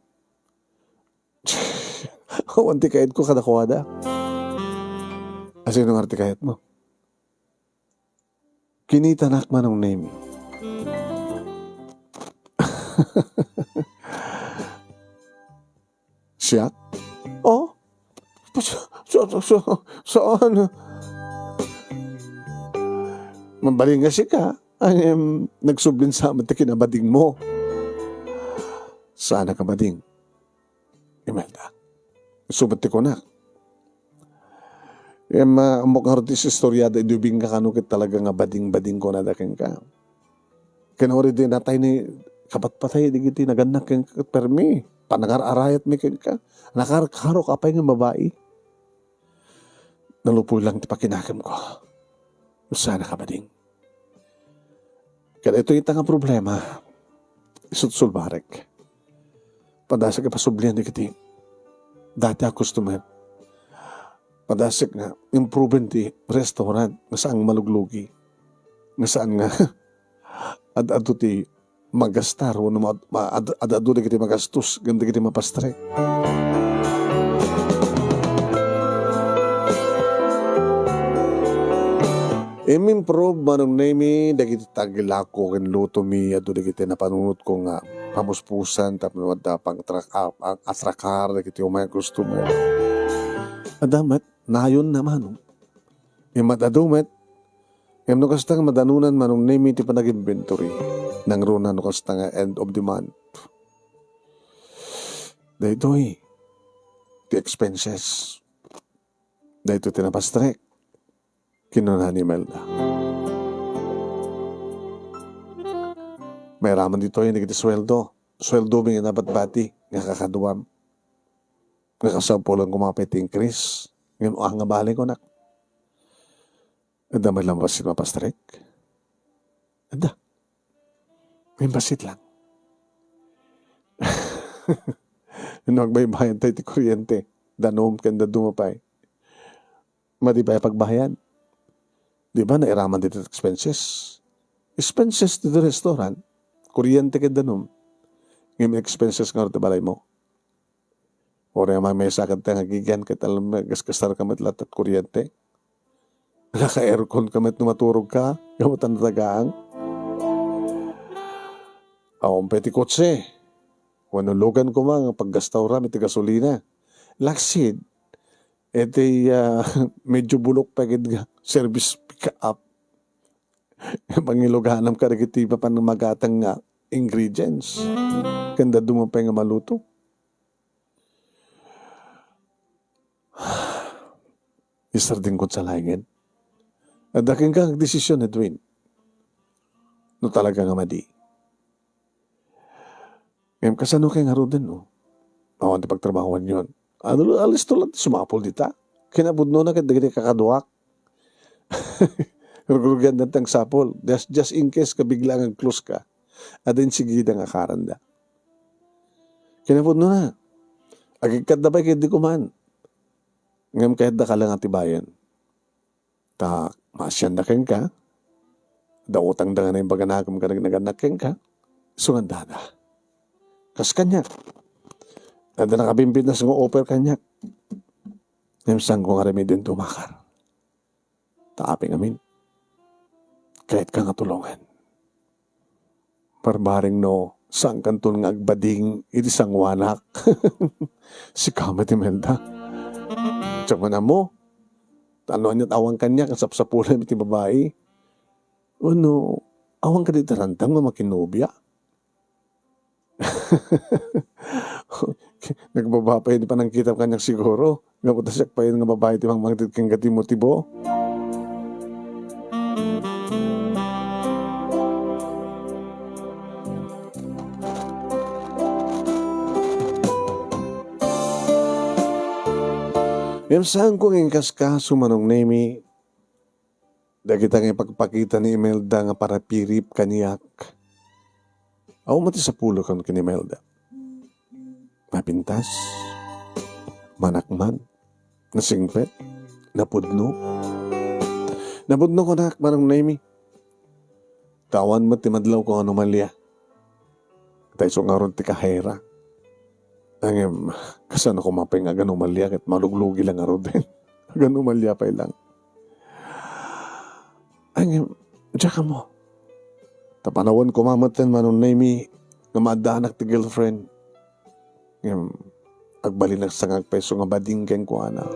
awan ti kayatko kadakuada. Asino nga ti kayatmo? Kinitanak, Manong Nemi. Siak? Oh? Sa-, sa-, sa-, saan? Mabalin nga sika, ay, em, nagsublin sa amin ti kinabadingmo. Saan a kabading? Imelda. Isu met ti kunak. Em, ah, ammok ngarud ti istorya da idi ubingka kano ket talaga nga bading-bading kunada kenka. Ken uri di natay ni kapatpatay dagiti nagannak kenka ket permi panangar-arayatmi kenka. Nakarkarok apay nga babai. Nalupoy lang ti pakinakemko. Saan a kabading? Kadaytoy ita nga problema, isu ti sulbarek. Padasek a pasublian dagiti dati a customer. Padasek nga improven ti restaurant nga saan maluglugi. Nga saan nga ad-adu ti magastar wenno ma-, ma-, ad-, ad-adu dagiti magastos ken dagiti mapastrek. Im-improve, Manong Nemi, dagiti tagilakko ken lutomi, adu dagiti napanunotko nga pamuspusan tapno adda pang-, a-, a-, atrakar dagiti umay a customer. Adda met, nayon na, Manong. Imat adu met, ngem no kasta nga madanunan, Manong Nemi, ti panag-inventory. Nangruna no kasta nga end of the month. Daytoy ti expenses. Daytoy ti napastrek. Kinuna ni Imelda. Mairaman ditoy dagiti sueldo. Sueldomi nga nabatbati nga kakaduam. Nga kasapulan koma pay ti increase. Ngem, ah, nga bale, kunak. Adda met lang bassit mapastrek? Adda. May bassit lang. No agbaybayan tayo ti kuryente, danum, ken dadduma pay. Madi pay a pagbayad. Di ba, nairaman ditoy expenses? Expenses ti restaurant, kuryente ken danum. Ngem expenses nga ti balaymo. Uray a mamesa ket nga agigan ket alam, gaskasar ka met latta ti kuryente. Nakaka-aircon ka met no maturog ka, gapu ta natagaang. Awan pay ti kotse. Wenno lugan koma nga paggastawram iti gasolina. Laksid, iti, ah, medyo bulok pa gid nga service pick up. Pangiluganam kadagiti mapan magatang nga ingredients. Ken dadduma pay nga maluto. Mister Dingkod sa langit, Adda kenka nga agdesisyon, Edwin. No talaga nga madi. Ngem kasano kay ngaruden, no? Awan ti pagtrabahoanyon. Ano, alisto lang ti sumapul dita. Kinapudnona ket dagiti kakaduak. Rugrugian dantang sapul. Just, just in case nga bigla nga ag-close ka. Adin sigida nga karanda. Kinapudnona. Agikkat da pay ket di kuman. Ngem kayat da ka lang atibayan. Ta maasianda kenka, adda utangda nga naimbag a nakem ken nagnagannak kenka, isu nga addada. Kas kaniak, adda nakabimbitnas nga offer kaniak. Ngem saanko nga aramiden ti umakar. Ta apay ngamin, kayatka nga tulongan. Barbareng no, saankanton nga agbading iti sangoanak. Sika met, Imelda. Diak man ammo. Ta no ania't awan kaniak nga sapsapulam iti babai. Wenno, awan kadi iti randam nga makinobia? Nagbaba pay ti panangkitam kaniak siguro. Gapu ta siak pay nga babai ti mangmangted kenka ti motibo. Ngem saanko nga inkaskaso, Manong Nemi, dagita nga ipagpakita ni Imelda nga parapirip kaniak. Awan met ti sapulok ken ni Imelda. Napintas, manakman, nasingpet, napudno. Napudno kunak, Manong Nemi. Ta awan met ti madlawko nga anomalia. Ta isu ngarud ti kahayra. Ngem, kasano koma pay nga aganomalia ket maluglugi lang ngaruden? Aganomalia pay lang. Ngem, diak ammo. Ta panawen koma metten, Manong Nemi, nga maaddaanak ti girlfriend. Ngem, agbalinak sangak pay isu nga bading kenkuana.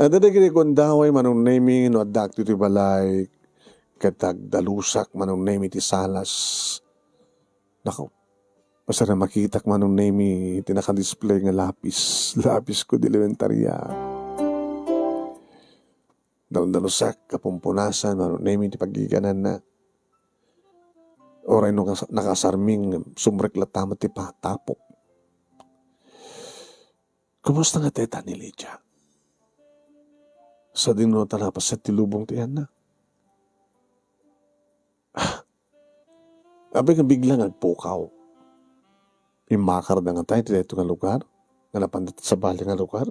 Adda dagiti gundaway, Manong Nemi, no addaak ditoy balay, ket agdalusak, Manong Nemi, ti salas. Nako, masara makitak, Manong Nemi, ti nakadisplay nga lapis. Lapisko di elementaria. Daldalusak, kapumpunasan, Manong Nemi, ti paggigananna. Uray no kas-, nakasarming, sumrek latta met ti patapok. Kumusta nga teta ni Lydia? Sadino ta napaset ti lubong ti iyanna? Apay nga bigla nga agpukaw? Immakarda ngata iti daytoy nga lugar? Nga napanda ti sabali nga lugar?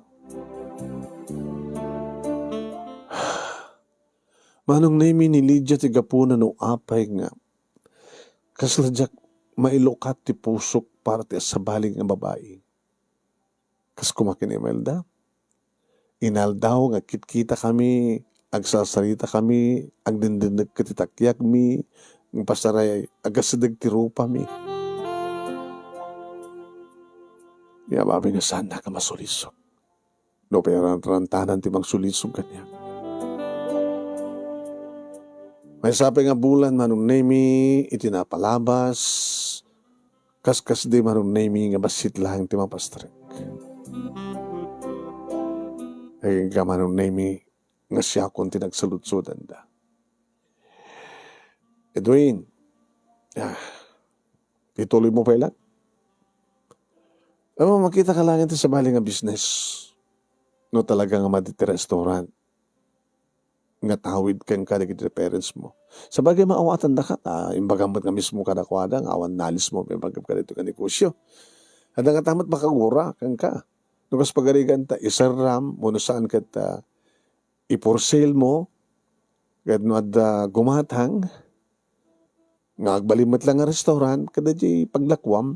Manong Nemi, ni Lydia ti gapuna no apay nga kasla diak mailukat ti pusok para ti assabaling nga babai. Kas koma ken Imelda, inaldaw nga agkitkitakami, agsarsaritakami, agdindenneg ket ti takiagmi, ngem pasaray, agasideg ti rupami. Ngem apay nga saannak a masulisog? No parantarantanan ti mangsulisog kaniak. Maysa pay nga bulan, Manong Nemi, iti napalabas, kaskasdi, Manong Nemi, nga bassit laeng ti mapastrek. Agingga, Manong Nemi, nga siakon ti nagsaludsodanda. Edwin, ah, ituloy mo pay lang. Ammom, makita ka laeng ti sabali nga business. No talaga nga madi ti restaurant nga tawid kenka dagiti parents mo. Sabagay, maawatan daka, ta imbagam met nga mismo kadakuada nga awan nalis mo, imbagam kadagitoy nga negosyo. Adda ngata met makagura kenka. No kas pagarigan ta, iserram, wenno saan ket, ah, i-for sale mo, ket no adda gumatang, nga agbalin met lang nga restaurant, ket daydiay paglakuam,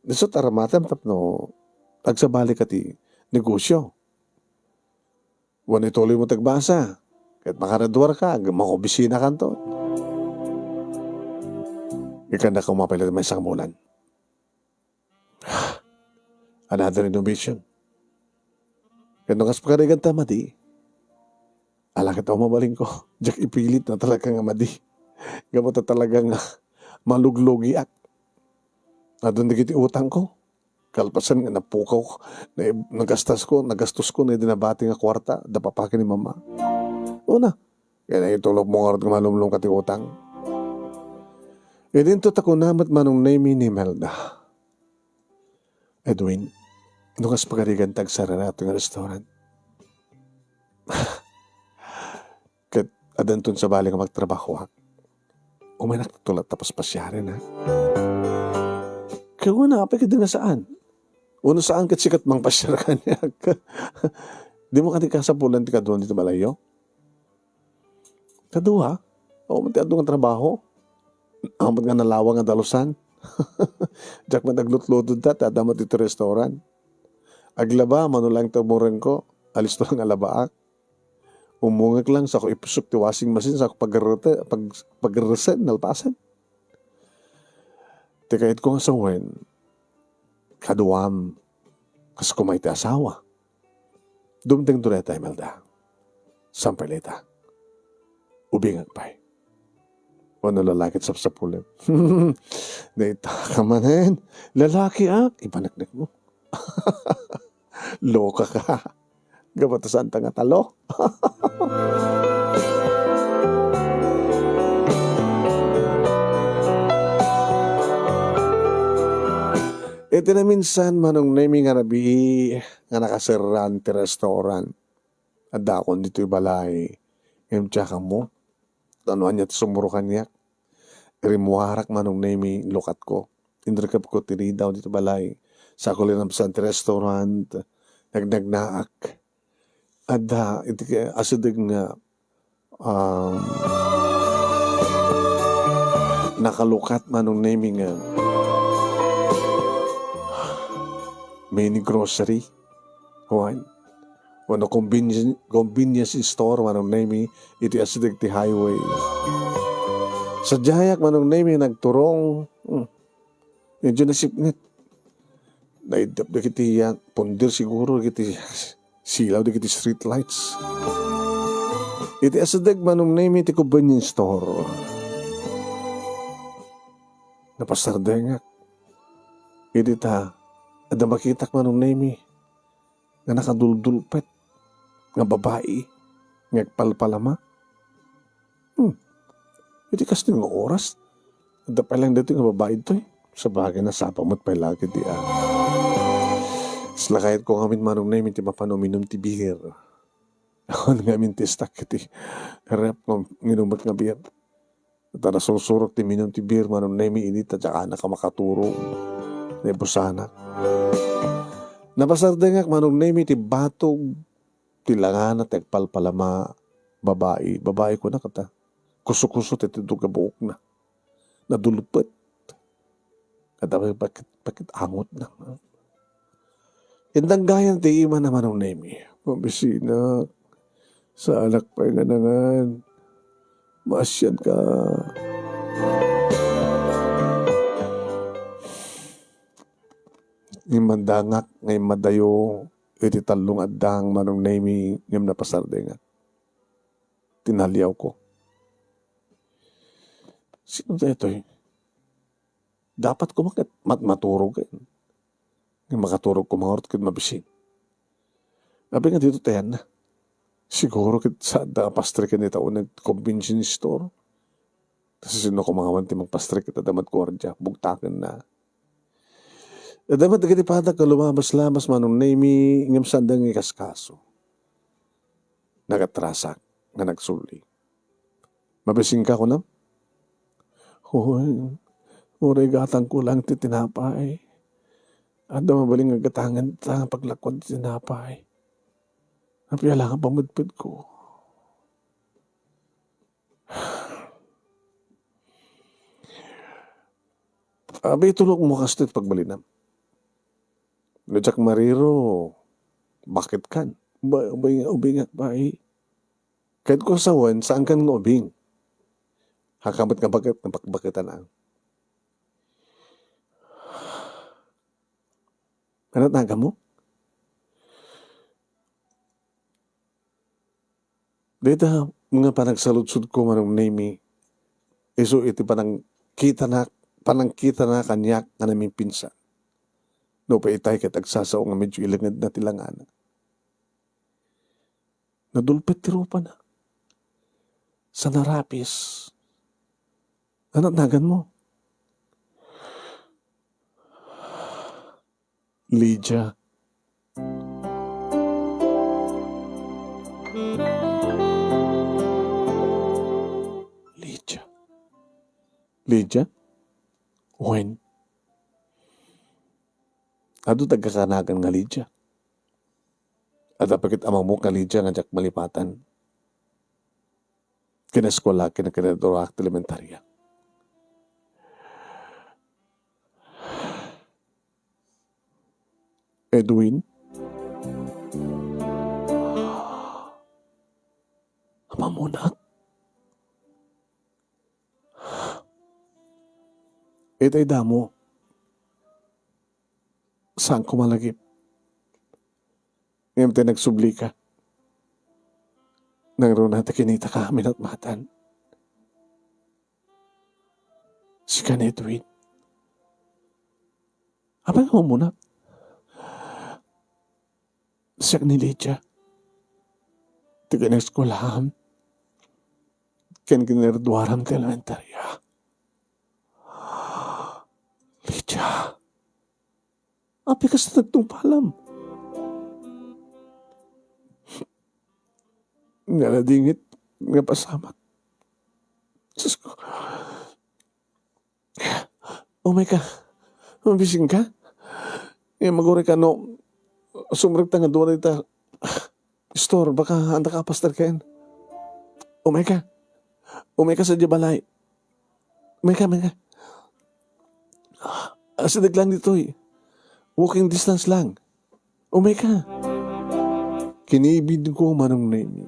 isu ti aramatem tapno agsabali ka ti negosyo. Wenno ituloy mo ti agbasa, ket makaraduar ka, ag-, makobisina kanto. Ikanda ka umapay latta maysa nga bulan. Another innovation. Ket no kas pagarigan ta madi, ala ket awan mabalinko. Diak ipilit no talaga nga madi. Gapu ta talaga nga maluglugiak. Adun dagiti utangko. Kalpasan nga napukaw, na-, nagastasko, nagastosko na idi nabati nga kuarta, adda papaki ni Mama. Una, kaya na itulokmo ngarud nga malumlom ka ti utang. Idinto ta kuna met Manong Nemy ni Imelda, "Edwin, no kas pagarigan ta agsarara iti nga restaurant." Ket addanton sabali nga magtrabahoak. Umaynak ta tulat ta paspasiaren, ha? Ket kuna, apay ket di nga saan? Uno saan ket sika ti mangpasiar kaniak. Dimo kadi kasapulan ti kaduan ditoy balayyo? Kadua? Awan ti adu nga trabaho. Awan nga nalawa nga dalusan. Diak met aglutluto ta, ti adda met iti restaurant. Aglaba, mano laeng ti umurengko, alisto lang a labaak. Umungek lang, sako ipusok ti washing machine, sako pagarrete-, pag-, pagarresen, nalpasen. Ti kayatko nga sawen, kaduam, kas kumay ti asawa. Dumtengto dayta, Imelda. Saan pay layta? Ubingak pay. Wenno lalaki ti sapsapulem? Dayta ka manen. Lalakiak, ipaneknekmo. Loka ka. Gapu ta saanta nga talo. Iti naminsan, Manong Nemy, nga rabii nga nakaserraan ti restaurant. Addakon ditoy balay. Ngem diak ammo, ta no ania ti sumuro kaniak. Rimmuarak, Manong Nemy, lukatko. Inrikepko ti ridaw ditoy balay. Sako linabsan ti restaurant. Nagnagnaak. Adda iti asideg nga, um, nakalukat, Manong Nemy, nga mini grocery. Wen, wenno convenience, convenience store, Manong Nemy, iti asideg ti highway. Sadiayak, Manong Nemy, nagturong. Hmm. Medyo nasipnget. Naiddep dagiti, ah, pundir siguro dagiti silaw dagiti street lights. Iti asideg, Manong Nemy, ti convenience store. Napasardengak. Idi ta, adda makitak, Manong Nemy, nga nakaduldulpet nga babai nga agpalpalama. Hmm. Iti kastoy nga oras, adda pay lang daytoy nga babai ditoy. Sabagay, nasapa met pay la ket di, ah. Kas lakayatko ngamin, Manong Nemy, ti mapan uminum ti beer. Awan ngamin ti stock iti ref nga inumek nga beer. Ta nasursurok ti minum ti beer, Manong Nemy, idi ta diak a makaturog. Naibusanak. Napasardengak, Manong Nemy, ti batog ti langana ti agpalpalama, babai. Babai kuna kata. Kuso-kuso ti tindog a buokna. Nadulpet. Adda pay pakit-, pakit-angotna. Indanggayan ti imana, Manong Nemy. Mabisinak, saanak pay nga nangan. Maasian ka. Immandangak nga immadayo iti tallo nga addang, Manong Nemy, ngem napasardengak. Tinaliawko. Sino daytoy? Dapat koma ket mat-, maturog ket. Nga makaturog koma ngarud ket mabisin. Abi nga dito tayanna. Siguro ket saanda nga pastreken ita uneg convenience store. Ta sino koma nga awan ti mangpastrek ket adda met guardia, bugtakenna. Adda met dagiti padak nga lumabas-labas, Manong Nemy, ngem saanda nga ikaskaso. Nagatrasak nga nagsul-i. Mabisinka, kunam? Uy, uray gatangko lang ti tinapay. Adda mabalin nga gatangen ta nga paglakuan ti tinapay. Apay la nga pamedpedko. Abi, tulokmo kastoy ti pagbalinam. No diak mariro, baketkan. Ba-, ubing-, ubingak pay. Ket kung sawen, saankan nga ubing. Hakamet nga baket, nga bakbaketan ang. Ano tagamo? Dayta nga panagsaludsodko, Manong Nemy, isu iti panangkitana, panangkitana kaniak nga namimpinsan. Nupay itay ket agsasao nga medyo ilengedna ti langana. Nadulpet ti rupana. Sa narapis. Ano naganmo? Lydia. Lydia. Lydia? Wen. Adu ti agkakanagan nga Lydia. Adda pay ket amamok nga Lydia nga diak malipatan. Kinaeskuela ken kinaduaak ti elementaria. Edwin? Amamonak? Itay damo. Saanko malagip. Ngem ti nagsublika, nangruna ta kinitaka a minatmatan. Sika ni Edwin. Apay nga umuna? Siak ni Lydia. Ti kinaeskuelaam ken kinarduaram ti elementaria. Lydia. Apay kasta nagtungpalam? Naladingit nga pasamak. Sus ko. Umay ka. Mabising ka? Eh, maguri ka no, sumrekta nga dua dita. Store, baka anda ka, Pastor Ken. Umay ka. Umay ka sa balay. Umay ka, umay ka. Asideg lang ditoy. Walking distance lang. Umay ka. Kinibid ko, Manong Nemi.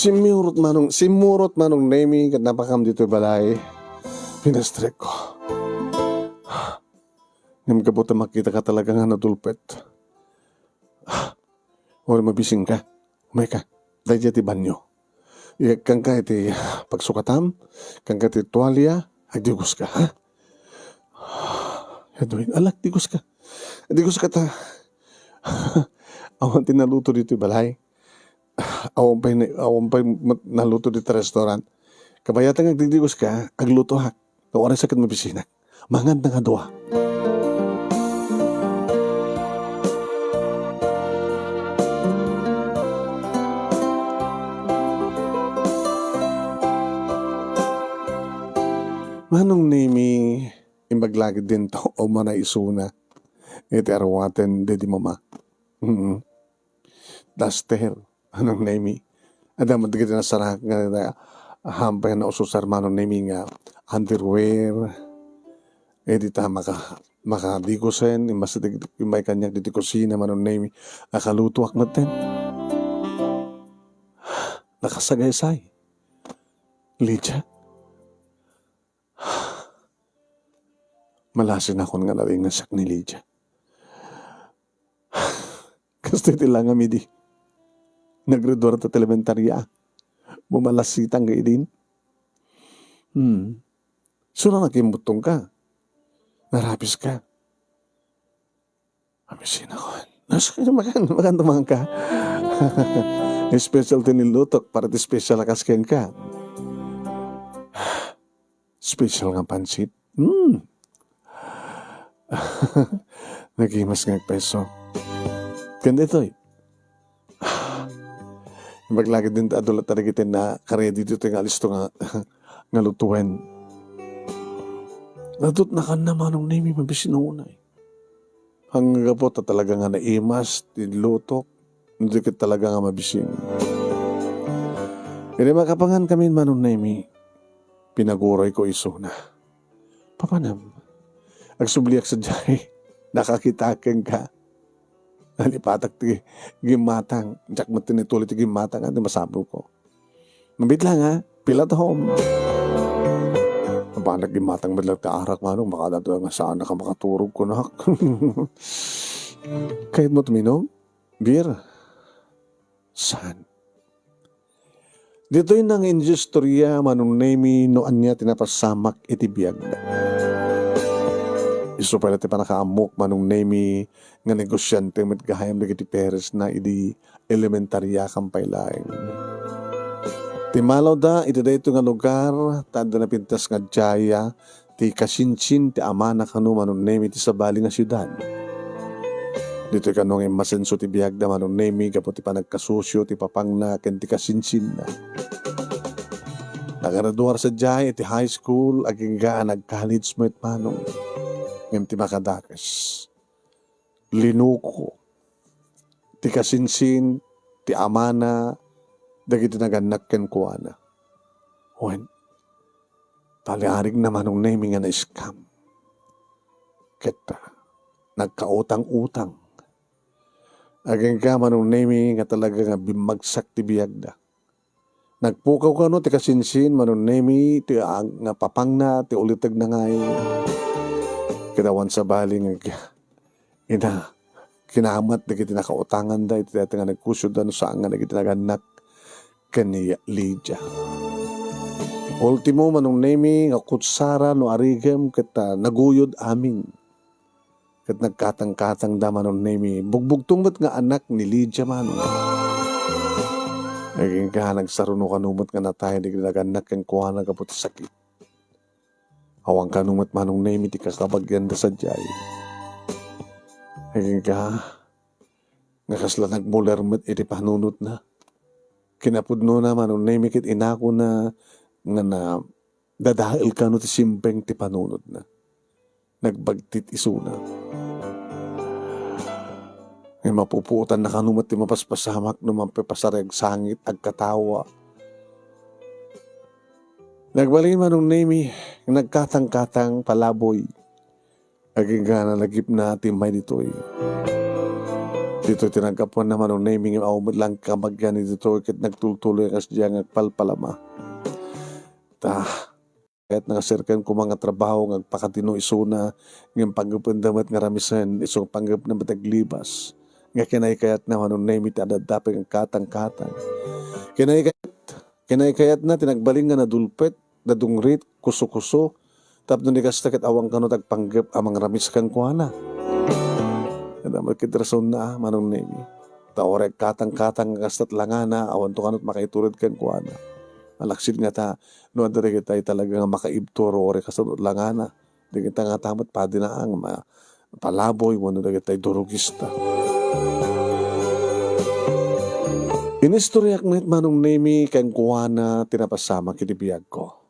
Simmurot Manong, simmurot Manong Nemi ket napakam ditoy balay. Pinastrekko. Ngem gapu ta makitaka talaga nga nadulpet. Uray mabising ka. Umay ka. Daydiay ti banyo. Ikkanka iti pagsukatam, ikkanka iti tualia, agdigoska, ha? Edwin, ala, agdigoska. Agdigoska ta. Awan ti naluto ditoy balay. Awan pay na-, awan pay mat-, naluto ditoy restaurant. Kabayatan nga agdigoska, aglutoak. No uray sakit mabisinak. Mangan nga dua. Manong Nemi, imbag la gid dinto, umuna isuna. Iti aruaten daydi mama. Mm. Duster, Manong Nemi. Adda met dagiti nasaraak nga, nga hampay nga naususar, Manong Nemi, nga underwear. Eh, dita maka-, makadigusen, imbas ti, imbay kaniak diti kusina, Manong Nemi. Akalutoak metten. Nakasagaysay. Lydia. Malasinakon nga naringan siak ni Lydia. Kastoy ti langam idi naggraduar ta ti elementaria. Bumalasitan nga idin. Hmm. Isuna nakimbuttongka. Narapiska. Mamisinakon. Nas-, magan-, maganto man ka. Special ti nilutok, para ti special a kas kenka. Special nga pansit. Hmm. Nagimas nga agpeso. Ken daytoy. Imbag la ketdin ta adu latta dagiti naka-ready ditoy nga alisto nga, nga lutoen. Nadutnakanna Manong Nemi, mabisin unay. Anggapo ta talaga nga naimas ti lutok, no di ket talaga nga mabisin. Idi makapangan kami Manong Nemi, pinagurayko isuna. Papanam, agsubliak sadiay, nakakitak kenka. Nalipatak ti gimmatang. Diak met tinituli ti gimmatang, adi masapulko. Mabit lang, ha? Feel at home. Aba, nagimmatang met lang ti arak, Manong, makadadua nga saan ka makaturog, kunak. Kayatmo tuminom? Beer? Saan? Ditoy nang injustorya, Manong Nemi, no ania ti napasamak iti biagda. Isu pay la ti pannakaammok, Manong Nemi, nga negosiante met gayam dagiti parents na idi elementarya kam pay laeng. Timmalaw da iti daytoy nga lugar, ta adda napintas nga diaya ti kasinsin ti amana kano Manong Nemi ti sabali nga siudad. Ditoy kano nga immasenso ti biagda Manong Nemi gapu ti panagkasusio ti papangna ken ti kasinsinna. Naggraduar sadiay iti high school, agingga a nag-college met Manong. Ngem ti makadakes, linuko ti kasinsin ti amana dagiti nagannak kenkuana. Wen, paliarigna Manong Nemi nga na-scam. Ket nagkautang-utang. Agingga Manong Nemi nga talaga nga bimmagsak ti biagda. Nagpukaw kano ti kasinsin Manong Nemi ti ag-, nga papangna ti ulitegna ngay. Ket awan sabali nga ag-, ina, kinamat dagiti nakautanganda iti dayta nga negosyoda no saan nga dagiti nagannak ken ni Lydia. Ultimo, Manong Nemi, nga kutsara no arigem ket, ah, naguyod amin. Ket nagkatangkatangda Manong Nemi. Bugbugtong met nga anak ni Lydia Manong. Agingga nagsaruno kano met nga natay dagiti nagannak kenkuana gapu ti sakit. Awan kano met Manong Nemi ti kakabagianda sadiay. Agingga nga kasla nagmuler met iti panunotna. Kinapudnona Manong Nemi ket inakona nga na dadael kano ti simpeng ti panunotna. Nagbagtit isuna. Ngem mapupuotanna kano met ti mapaspasamak no mapipasareg sangit, agkatawa. Nagbalin Manong Nemi, nagkatangkatang palaboy. Agingga nalagipna ti immay ditoy. Ditoy ti naggapuanna Manong Nemi ngem awan met lang kabagian ditoy ket nagtultuloy a kasdiay nga agpalpalama. Ta, kayatna nga serkan koma nga trabaho nga agpakatino isuna, ngem panggependa met nga ramisen, isu nga panggepna met aglibas. Nga kinaykayatna Manong Nemi ti adda pay nga katangkatang. Kinaykayat, kinaykayatna ti nagbalin nga nadulpet, nadungrit, kusokuso, tapno ni kasta ket awan kano ti agpanggep a mangramis kenkuana. Adda met ket rasonna, a, Manong Nemi. Ta uray agkatangkatang nga kasta ti langana, awanto kano ti makaitured kenkuana. Malaksid ngata, no adda dagitay talaga nga makaibtur, uray kasta ti langana. Dagita ngata met padina nga ma-, palaboy wenno dagitay durogista. Inistoriak met Manong Nemi kenkuana ti napasamak iti biagko.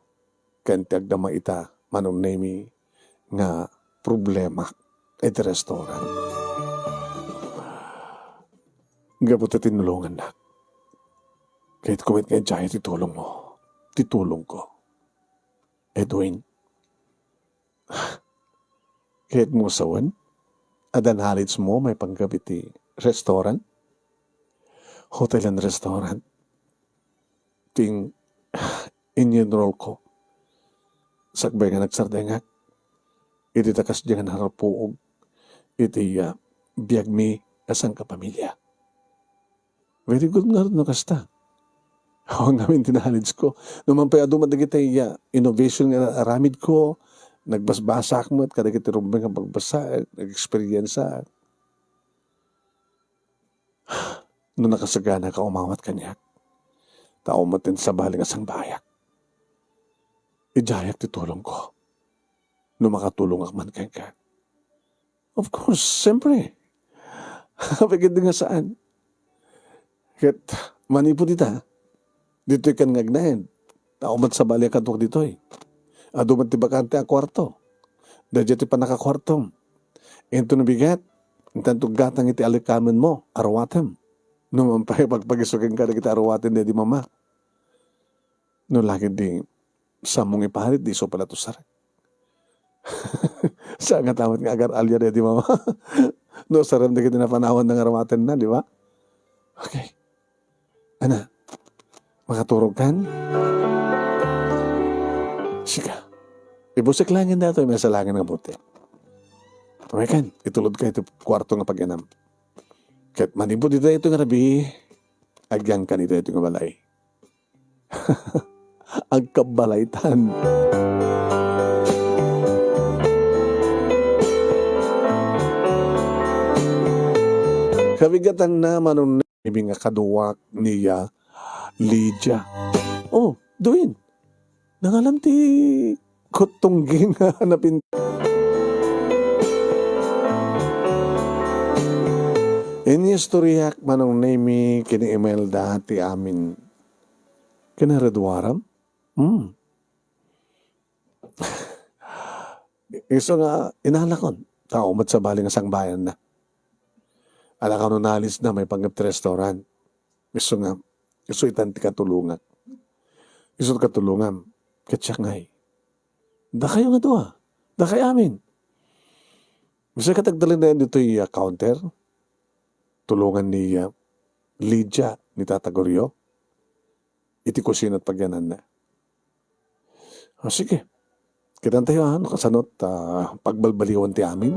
Ken ti agdama ita, Manong Nemi, nga problemak iti restaurant. Gapu ta tinulongannak. Kayatko met nga idiay ti tulongmo, ti tulongko. Edwin, kayatmo sawen a danhalitsmo maipanggep iti restaurant, hotel and restaurant, ti in-enrollko sakbay nga nagsardengak iti ta kasdiay nga narapuog iti, ah, biagmi a sangkapamilya. Very good ngarud no kasta. Awan ngamin ti knowledge ko. No man pay adu met dagiti, ah, innovation nga aramidko, nagbasbasaak met kadagiti rumbeng nga pagbasa, nag-experienceak. No nakasagana ka umawat kaniak, ta awan met ti sabali nga sangbayak. Idiayak ti tulongko no makatulongak man kenka. Of course, siyempre. Apay ket di nga saan. Ket manipud ita, ditoy kan nga agnaed. Awan met sabali a kaduak ditoy. Adu met ti bakante a kuarto. Daydiay ti pannakakuartom. Inton bigat, intanto gatang iti alikamenmo, aruatem. No man pay pagpagiso kenka dagiti aruaten daydi mama. No la ketdi, sammong iparit, di isu pay latta usarek. Saan nga ta met nga agar-alia daydi mama. No usarem dagiti napanawanna nga aruatenna, di ba? Okay. Ana, makaturogkan? Sika. Ibusek laeng daytoy, may salangin nga buti. Amaykan, itulodka iti kuarto nga pag-inam. Ket manipud ita daytoy nga rabii, agyangkan ita daytoy nga balay. Agkabbalaytan. Kabigatanna, Manong Nemi, nga kaduak ni, ah, Lydia. Oh, Duin. Nangalam ti kuttunggi nga napin-, Inistoriak, Manong Nemi, ken ni Imelda ti amin. Kinareduaram? Hmm. Isu nga inalakon, ta awan met sabali nga sangbayanna. Alakano nalisna maipanggep ti restaurant. Isu nga, isu itan ti katulongak. Isu ti katulongam. Ket siak ngay. Dakayo nga dua. Dakay amin. Basta ket agdalinayan ditoy, ah, counter. Tulongan ni, ah, Lydia ni Tata Gorio iti kusina ti pagyananna. O, sige. Kitantayo, ah, no kasano ta pagbalbaliwan ti amin.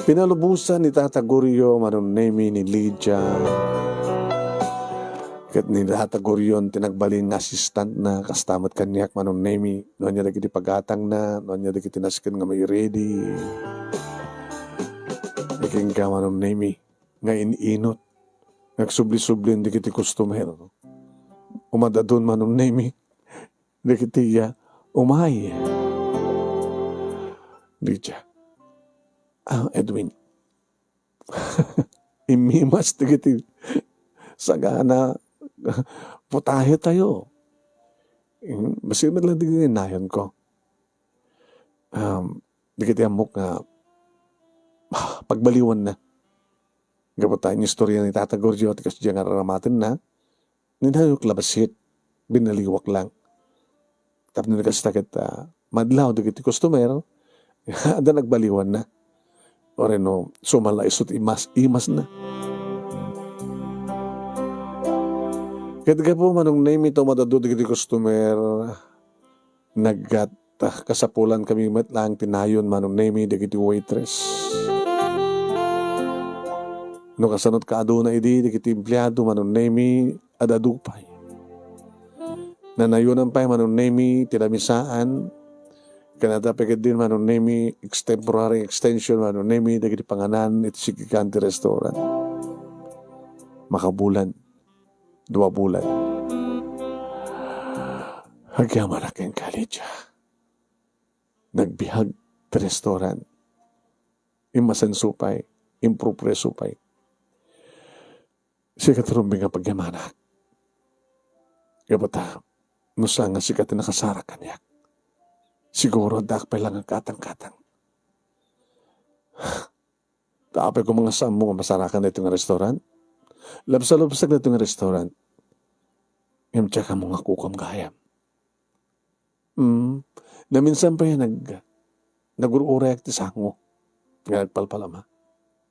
Pinalubosan ni Tata Gorio, Manong Nemi, ni Lydia. Ket ni Tata Gorion ti nagbalin nga assistantna, kasta met kaniak, Manong Nemi, no ania dagiti pagatangna, no ania dagiti nasken nga mairedi. Ikenka, Manong Nemi, nga in-inut, nga agsubli-sublin dagiti customer. Umadadun, Manong Nemi, dagiti, ah, umay. Lydia. Ah, Edwin. Immimas dagiti sagana putahe tayo. Mm, bassit met lang dagiti nayonko. Um, dagiti ammok nga, ah, pagbaliwanna. Gapu ta inistorya ni Tata Gorgio ti kasdiay nga araramatenna, ninayok la bassit, binaliwak lang. Tapno ni kasta ket, ah, madlaw dagiti customer, adda nagbaliwanna. Uray no, sumala isu ti imas-, imasna. Ket gapu, Manong Nemi, ta umadadun dagiti customer, naggat-, ah, kasapulan kami met lang ti nayon, Manong Nemi, dagiti waitress. No kasano ti kaaduna idi, dagiti empleado, Manong Nemi, ad-adu pay. Nanayonan pay, Manong Nemi, ti lamisaan. Ken adda pay ketdin, Manong Nemi, extemporary extension, Manong Nemi, dagiti panganan iti sikikan ti restaurant. Makabulan, dua bulan. Agyamanak kenka, Lydia. Nagbiag ti restaurant. Immasenso pay, improgreso pay. Sika ti rumbeng nga pagyamanak. Gapu ta, no saan nga sika ti nakasarak kaniak, siguro addaak pay lang nga katangkatang. Ta apay koma nga saanmo nga masarakan daytoy nga restaurant? Labsalubsag daytoy nga restaurant. Ngem diak ammo nga kukuam gayam. Mm. Naminsan pay nag-, nagur-urayak ti sango nga nagpalpalama.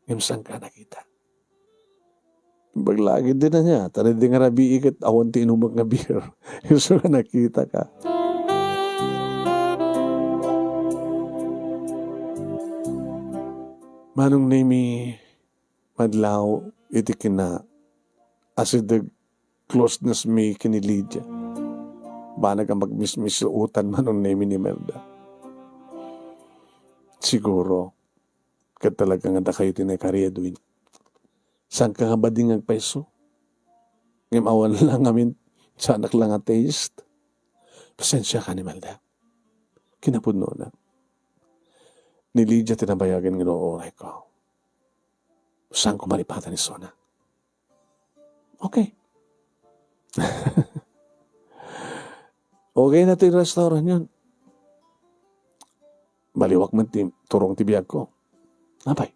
Ngem saanka a nakita. Imbag la ketdin ania, ta daydi nga rabii ket awan ti inumek nga beer. Isu nga nakitaka. Manong Nemi, adlaw iti kina-, asideg closeness mi ken ni Lydia. Banag a magmismisuotan Manong Nemy ni Imelda. Siguro, ket talaga nga dakayo ti naikari, Edwin. Saanka nga bading agpayso? Ngem awan la ngamin saanak la nga taste. Pasensiakan, Imelda. Kinapudnona. Ni Lydia ti nabayagen nga inuray ko. Saanko malipatan isuna. Okay. Okay na ti restaurant yun. Baliwak man ti turong ti biagko. Apay,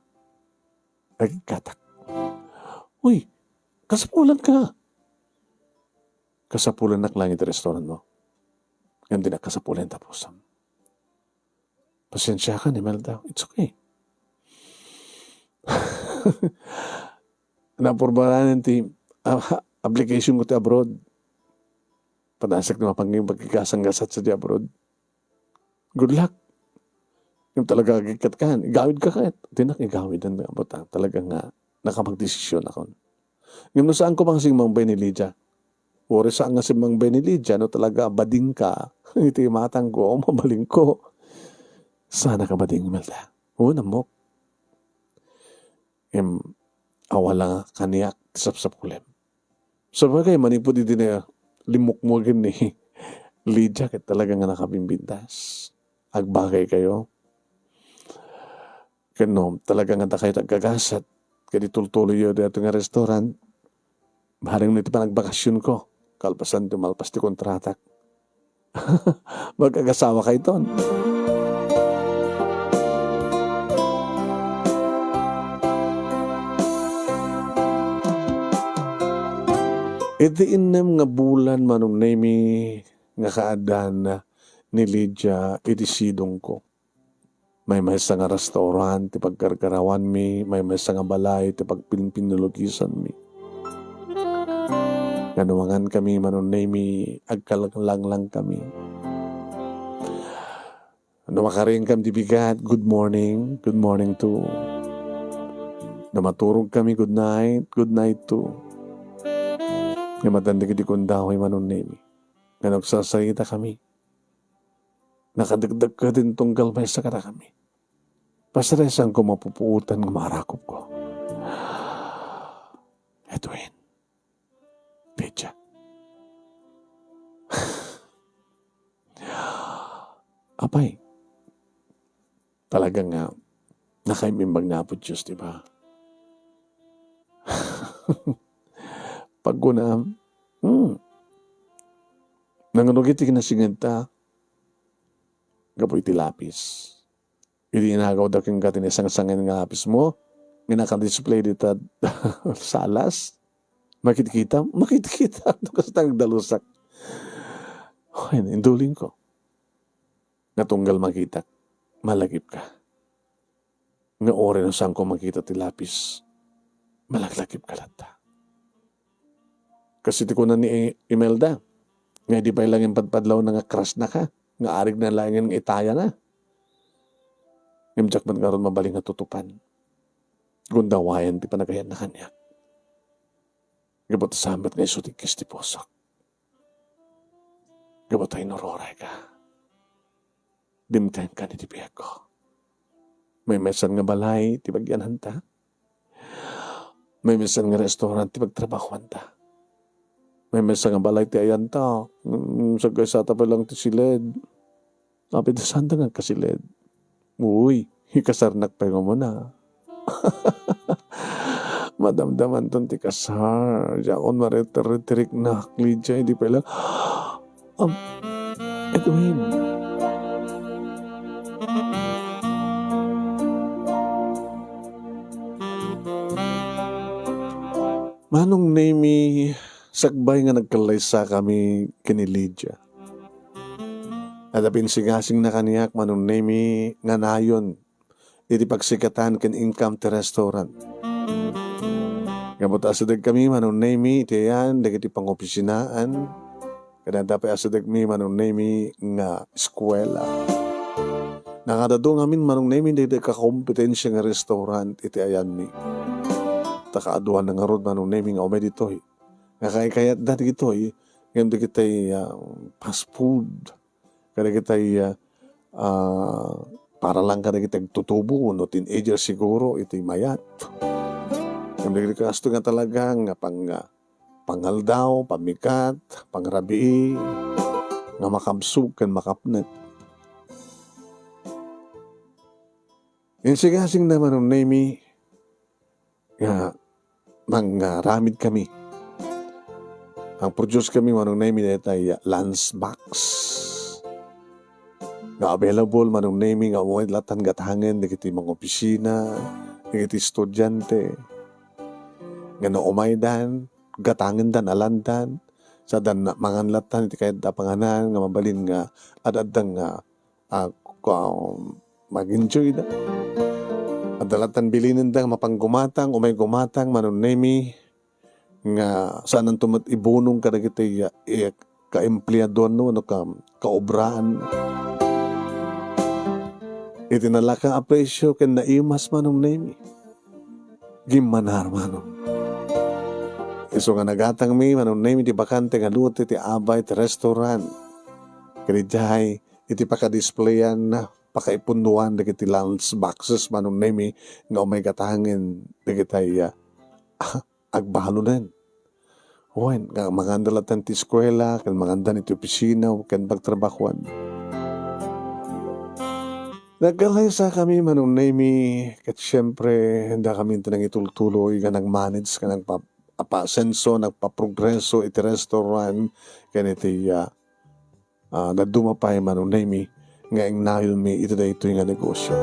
agikkatak. Uy, kasapulanka. Kasapulannak laeng iti restaurant mo. Ngem dinak kasapulan ti pusam. Pasensiakan, Imelda. It's okay. Naaprubaran ti, ah, application ko ti abroad. Padasek ti mapangging pagkikasanggasat sadiay abroad. Good luck. Ngem talaga agikkatka, igawidka ket. Dinak igawid, ania, butang. Talaga nga nakapagdesisyon ako. Ngem no saanko pay nga simmangbay ni Lydia, uray saan nga simmangbay ni Lydia, no talaga badingka iti imatangko, o mabalingko. Saannak a bading, Imelda. Wen, ammok. Ngem, awan la kaniak ti sapsapulem. Sabagay, manipud idi na limmukmogen ni Lydia, ket talaga nga nakabimbintas. Agbagaykayo. Ken no talaga nga dakayo ti agkagasat, ket itultuloyyo daytoy nga restaurant, bareng no iti panagbakasionko, kalpasan ti umalpas ti kontratak. Mag-agasawakayton. Iti innem nga bulan, Manong Nemy, nga kaaddaan ni Lydia iti sidongko. Maymaysa nga restaurant ti paggargarawanmi, maymaysa nga balay ti pagpinpinulugisanmi. Nanumangankami, Manong Nemy, agkalanglangkami. No makariingkami ti bigat, "Good morning, good morning too." No maturogkami, "Good night, good night too." Nga matandek iti kundaw ay Manong Nemy. Nga nagsarsaritakami. Nakadekdek ket intunggal maysa kadakami. Pasaray, saanko mapupuotan nga maarakupko. Edwin. Lydia. Apay, talaga nga, nakaibimbag na Apo Diyos, di ba? Pagkunam, hmm. Nangrugi ti kinasingedta, gapu iti lapis. Idi inagawda kenka ti naisangsangen nga lapismo, nga naka-display dita salas, makitkita, makitkita, no kasta agdalusak. Ay, indulingko. Nga tunggal makitak, malagipka. Nga uray no saanko makita ti lapis, malaglagipka latta. Kas iti kuna ni Imelda, nga idi pay laeng padpadlawna nga crush na ka, nga arigna laengen nga itayana. Ngem diak met ngarud mabalin nga tutupan. Gundawayan ti panagayanna kaniak. Gapu ta saan met nga isu ti ikkis ti pusok. Gapu ta inurorayka. Dimtengkan iti biagko. Maymaysan nga balay ti pagyananta. Maymaysan nga restaurant ti pagtrabahuanta. Maymaysa nga balay ti ayanta. Mm, saggaysata pay laeng ti siled. Apay, ta saanta nga agkasiled? Uy, ikasarnak pay nga umuna. Madamdamanton ti kasar. Diakon maritirik-tiriknak, Lydia, idi pay la-, Am, Edwin. Manong Nemy, sakbay nga nagkallaysakami ken ni Lydia, adda pinsingasingna kaniak, Manong Nemy, nga nayon iti pagsikatan ken income ti restaurant. Gapu ta asidegkami, Manong Nemy, iti ayan dagiti pangopisinaan, ken adda pay asidegmi, Manong Nemy, nga eskuela. Nangadadu ngamin, Manong Nemy, dagiti kakompetensia nga restaurant iti ayanmi. ta kaaduanna ngarud, Manong Nemi, nga umay ditoy. Nga kay-kayatda dagitoy, ngem dagitay, ah, fast food, kadagitay, ah, ah, para lang kadagitay agtutubo, no teenager siguro, iti mayat. Ngem dagiti kastoy nga talaga nga pang-, ah, pangaldaw, pammikat, pangrabii, nga makabsog ken makapnek. Insigasingna, Manong Nemi, nga mangaramid kami. Nang-produce kami, Manong Nemi, daytay lunch box nga available, Manong Nemi, nga umay latta gatangen dagiti mangopisina, dagiti estudiante. Nga no umaydan, gatangendan, alandan, saan a mangan latta iti kayatda a panganan nga mabalin nga ad-adda nga, ah, ka-, mag-enjoyda. Adda latta bilinenda nga mapanggumatang, umay gumatang, Manong Nemi, nga saananto met ibunong kadagiti, ah, eh, kaempleadoan wenno ka-, kaobraan. Iti nalaka a presio ken naimas, Manong Nemi. Gimmanar, Manong. Isu nga nagatangmi, Manong Nemi, ti bakante nga lote ti abay ti restaurant. Ken idiay, iti pakadisplayan, pakaipunduan dagiti lunch boxes, Manong Nemi, nga umay gatangen dagitay, ah, agbalonen. Wen, nga manganda latta ti eskuela, ken manganda iti opisina, ken pagtrabahoan. Nagkalaysakami, Manong Nemi, ket siempre, dakami ti nangitultuloy nga nagmanage, nga nagpa-, apaasenso, nagpaprogreso iti restaurant, ken iti, ah, ah, dadduma pay, Manong Nemi, nga ingnayonmi iti daytoy nga negosio.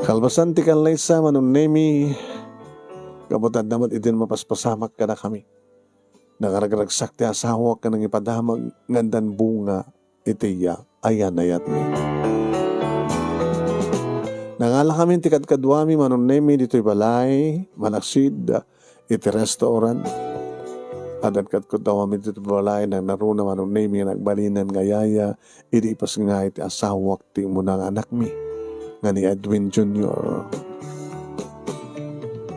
Kalpasan ti kallaysa, Manong Nemi, gapu ta adda met idin mapaspasamak kadakami. Nangaragragsak ti asawak nga nangipadamag nga addan bunga iti, ah, ayan-ayatmi. Nangalakamin ti kadkaduami, Manong Nemi, ditoy balay, manaksid, ah, iti restaurant. Addan kadkaduami ditoy balay, nangnaruna, Manong Nemi, nga nagbalinen nga yaya, idi ipasngay ti asawak ti umuna nga anakmi, nga ni Edwin Junior.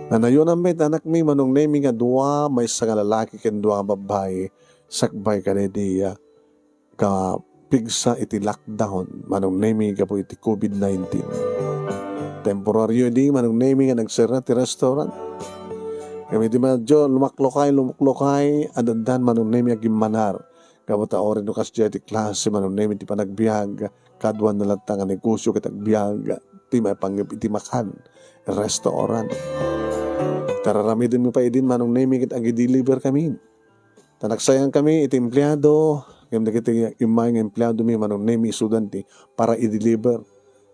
Nanayonan met anakmi, Manong Nemi, nga dua, maysa nga lalaki ken dua nga babbai, sakbay kadaydi, ah, kapigsa iti lockdown, Manong Nemi, gapu iti covid nineteen. Temporario idi, Manong Nemi, nga nagserra ti restaurant. Ngem idi medyo lumaklokay, lumuklokay, addan, Manong Nemi, agimmanar. Gapu ta uray no kasdiay ti klase, Manong Nemi, ti panagbiag, kaduana latta nga negosio ket agbiag ti maipanggep iti makan, restaurant. Tararamidenmi pay idin, Manong Nemi, ket agi-deliver kami. Ta nagsayangkami iti empleado, ngem dagiti immay nga empleadomi, Manong Nemi, isudan ti para i-deliver.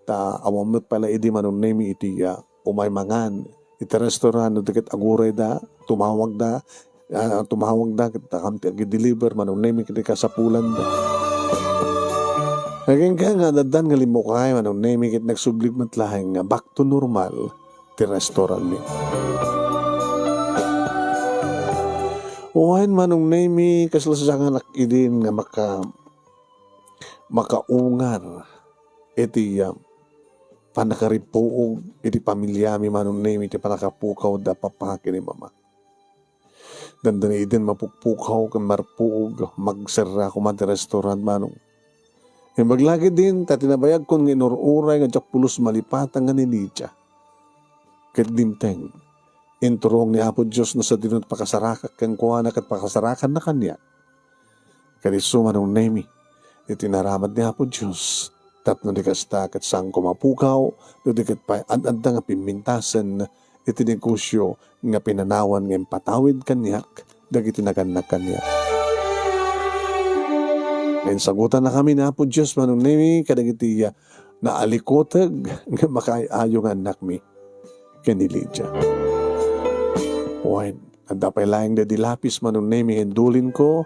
Ta awan met pay la idi, Manong Nemi, iti, ah, umay mangan iti restaurant, no di ket agurayda, tumawagda, ah, tumawagda, ket dakami ti agi-deliver, Manong Nemi, ket kasapulanda. Agingga nga addan nga limmukay, Manong Nemi, ket nagsubli met laeng nga back to normal ti restaurantmi. Wen, Manong Nemi, kasla sianganak idin nga maka-, makaungar iti, ah, pannakaripuog iti pamiliami, Manong Nemi, iti pannakapukawda a papa ken ni mama. Dandani idin mapukpukaw ken marpuog, magserra koma ti restaurant, Manong. Imbag la ketdin, ta tinabayagkon nga inur-uray nga diak pulos malipatan nga ni Lydia. Ket dimteng, inturong ni Apo Dios no sadino ti pakasarakak kenkuana ket pakasarakanna kaniak. Ket isu, Manong Nemi, iti inaramid ni Apo Dios, tapno di kasta ket saanko mapukaw, no di ket pay ad-adda nga pimmintasen iti negosio nga pinanawan nga impatawid kaniak dagiti nagannak kaniak. Nga insagutannakami ni Apo Dios, Manong Nemi, kadagiti, ah, naalikuteg nga makaay-ayo nga annakmi ken ni Lydia. Wen, adda pay laeng daydi lapis, Manong Nemi, nga indulinko,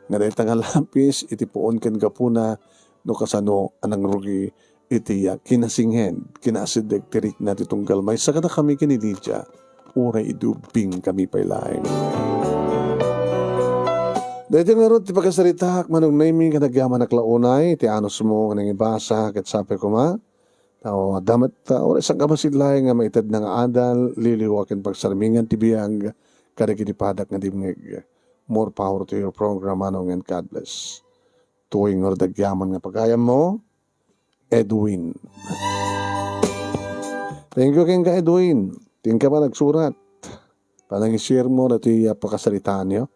nga dayta nga lapis iti puon ken gapuna no kasano a nangrugi iti, ah, kinasinged, kinaasideg ti rikna ti tunggal maysa kadakami ken ni Lydia, uray idi ubbingkami pay laeng. Daytoy ngarud ti pakasaritaak, Manong Nemi, nga nagyamanak la unay iti anusmo nga nangibasa, ket sapay koma, Aw, adda met, ah, uray sangkabassit laeng nga maitedna nga adal, liliwa ken pagsarmingan ti biag kadagiti padak nga dimngeg. More power to your program, Manong, and God bless. Tuloy nga agyaman nga pagayammo, Edwin. Thank you kenka, Edwin. Ti inka man nagsurat. Panangishare mo datoy a pakasaritaanyo.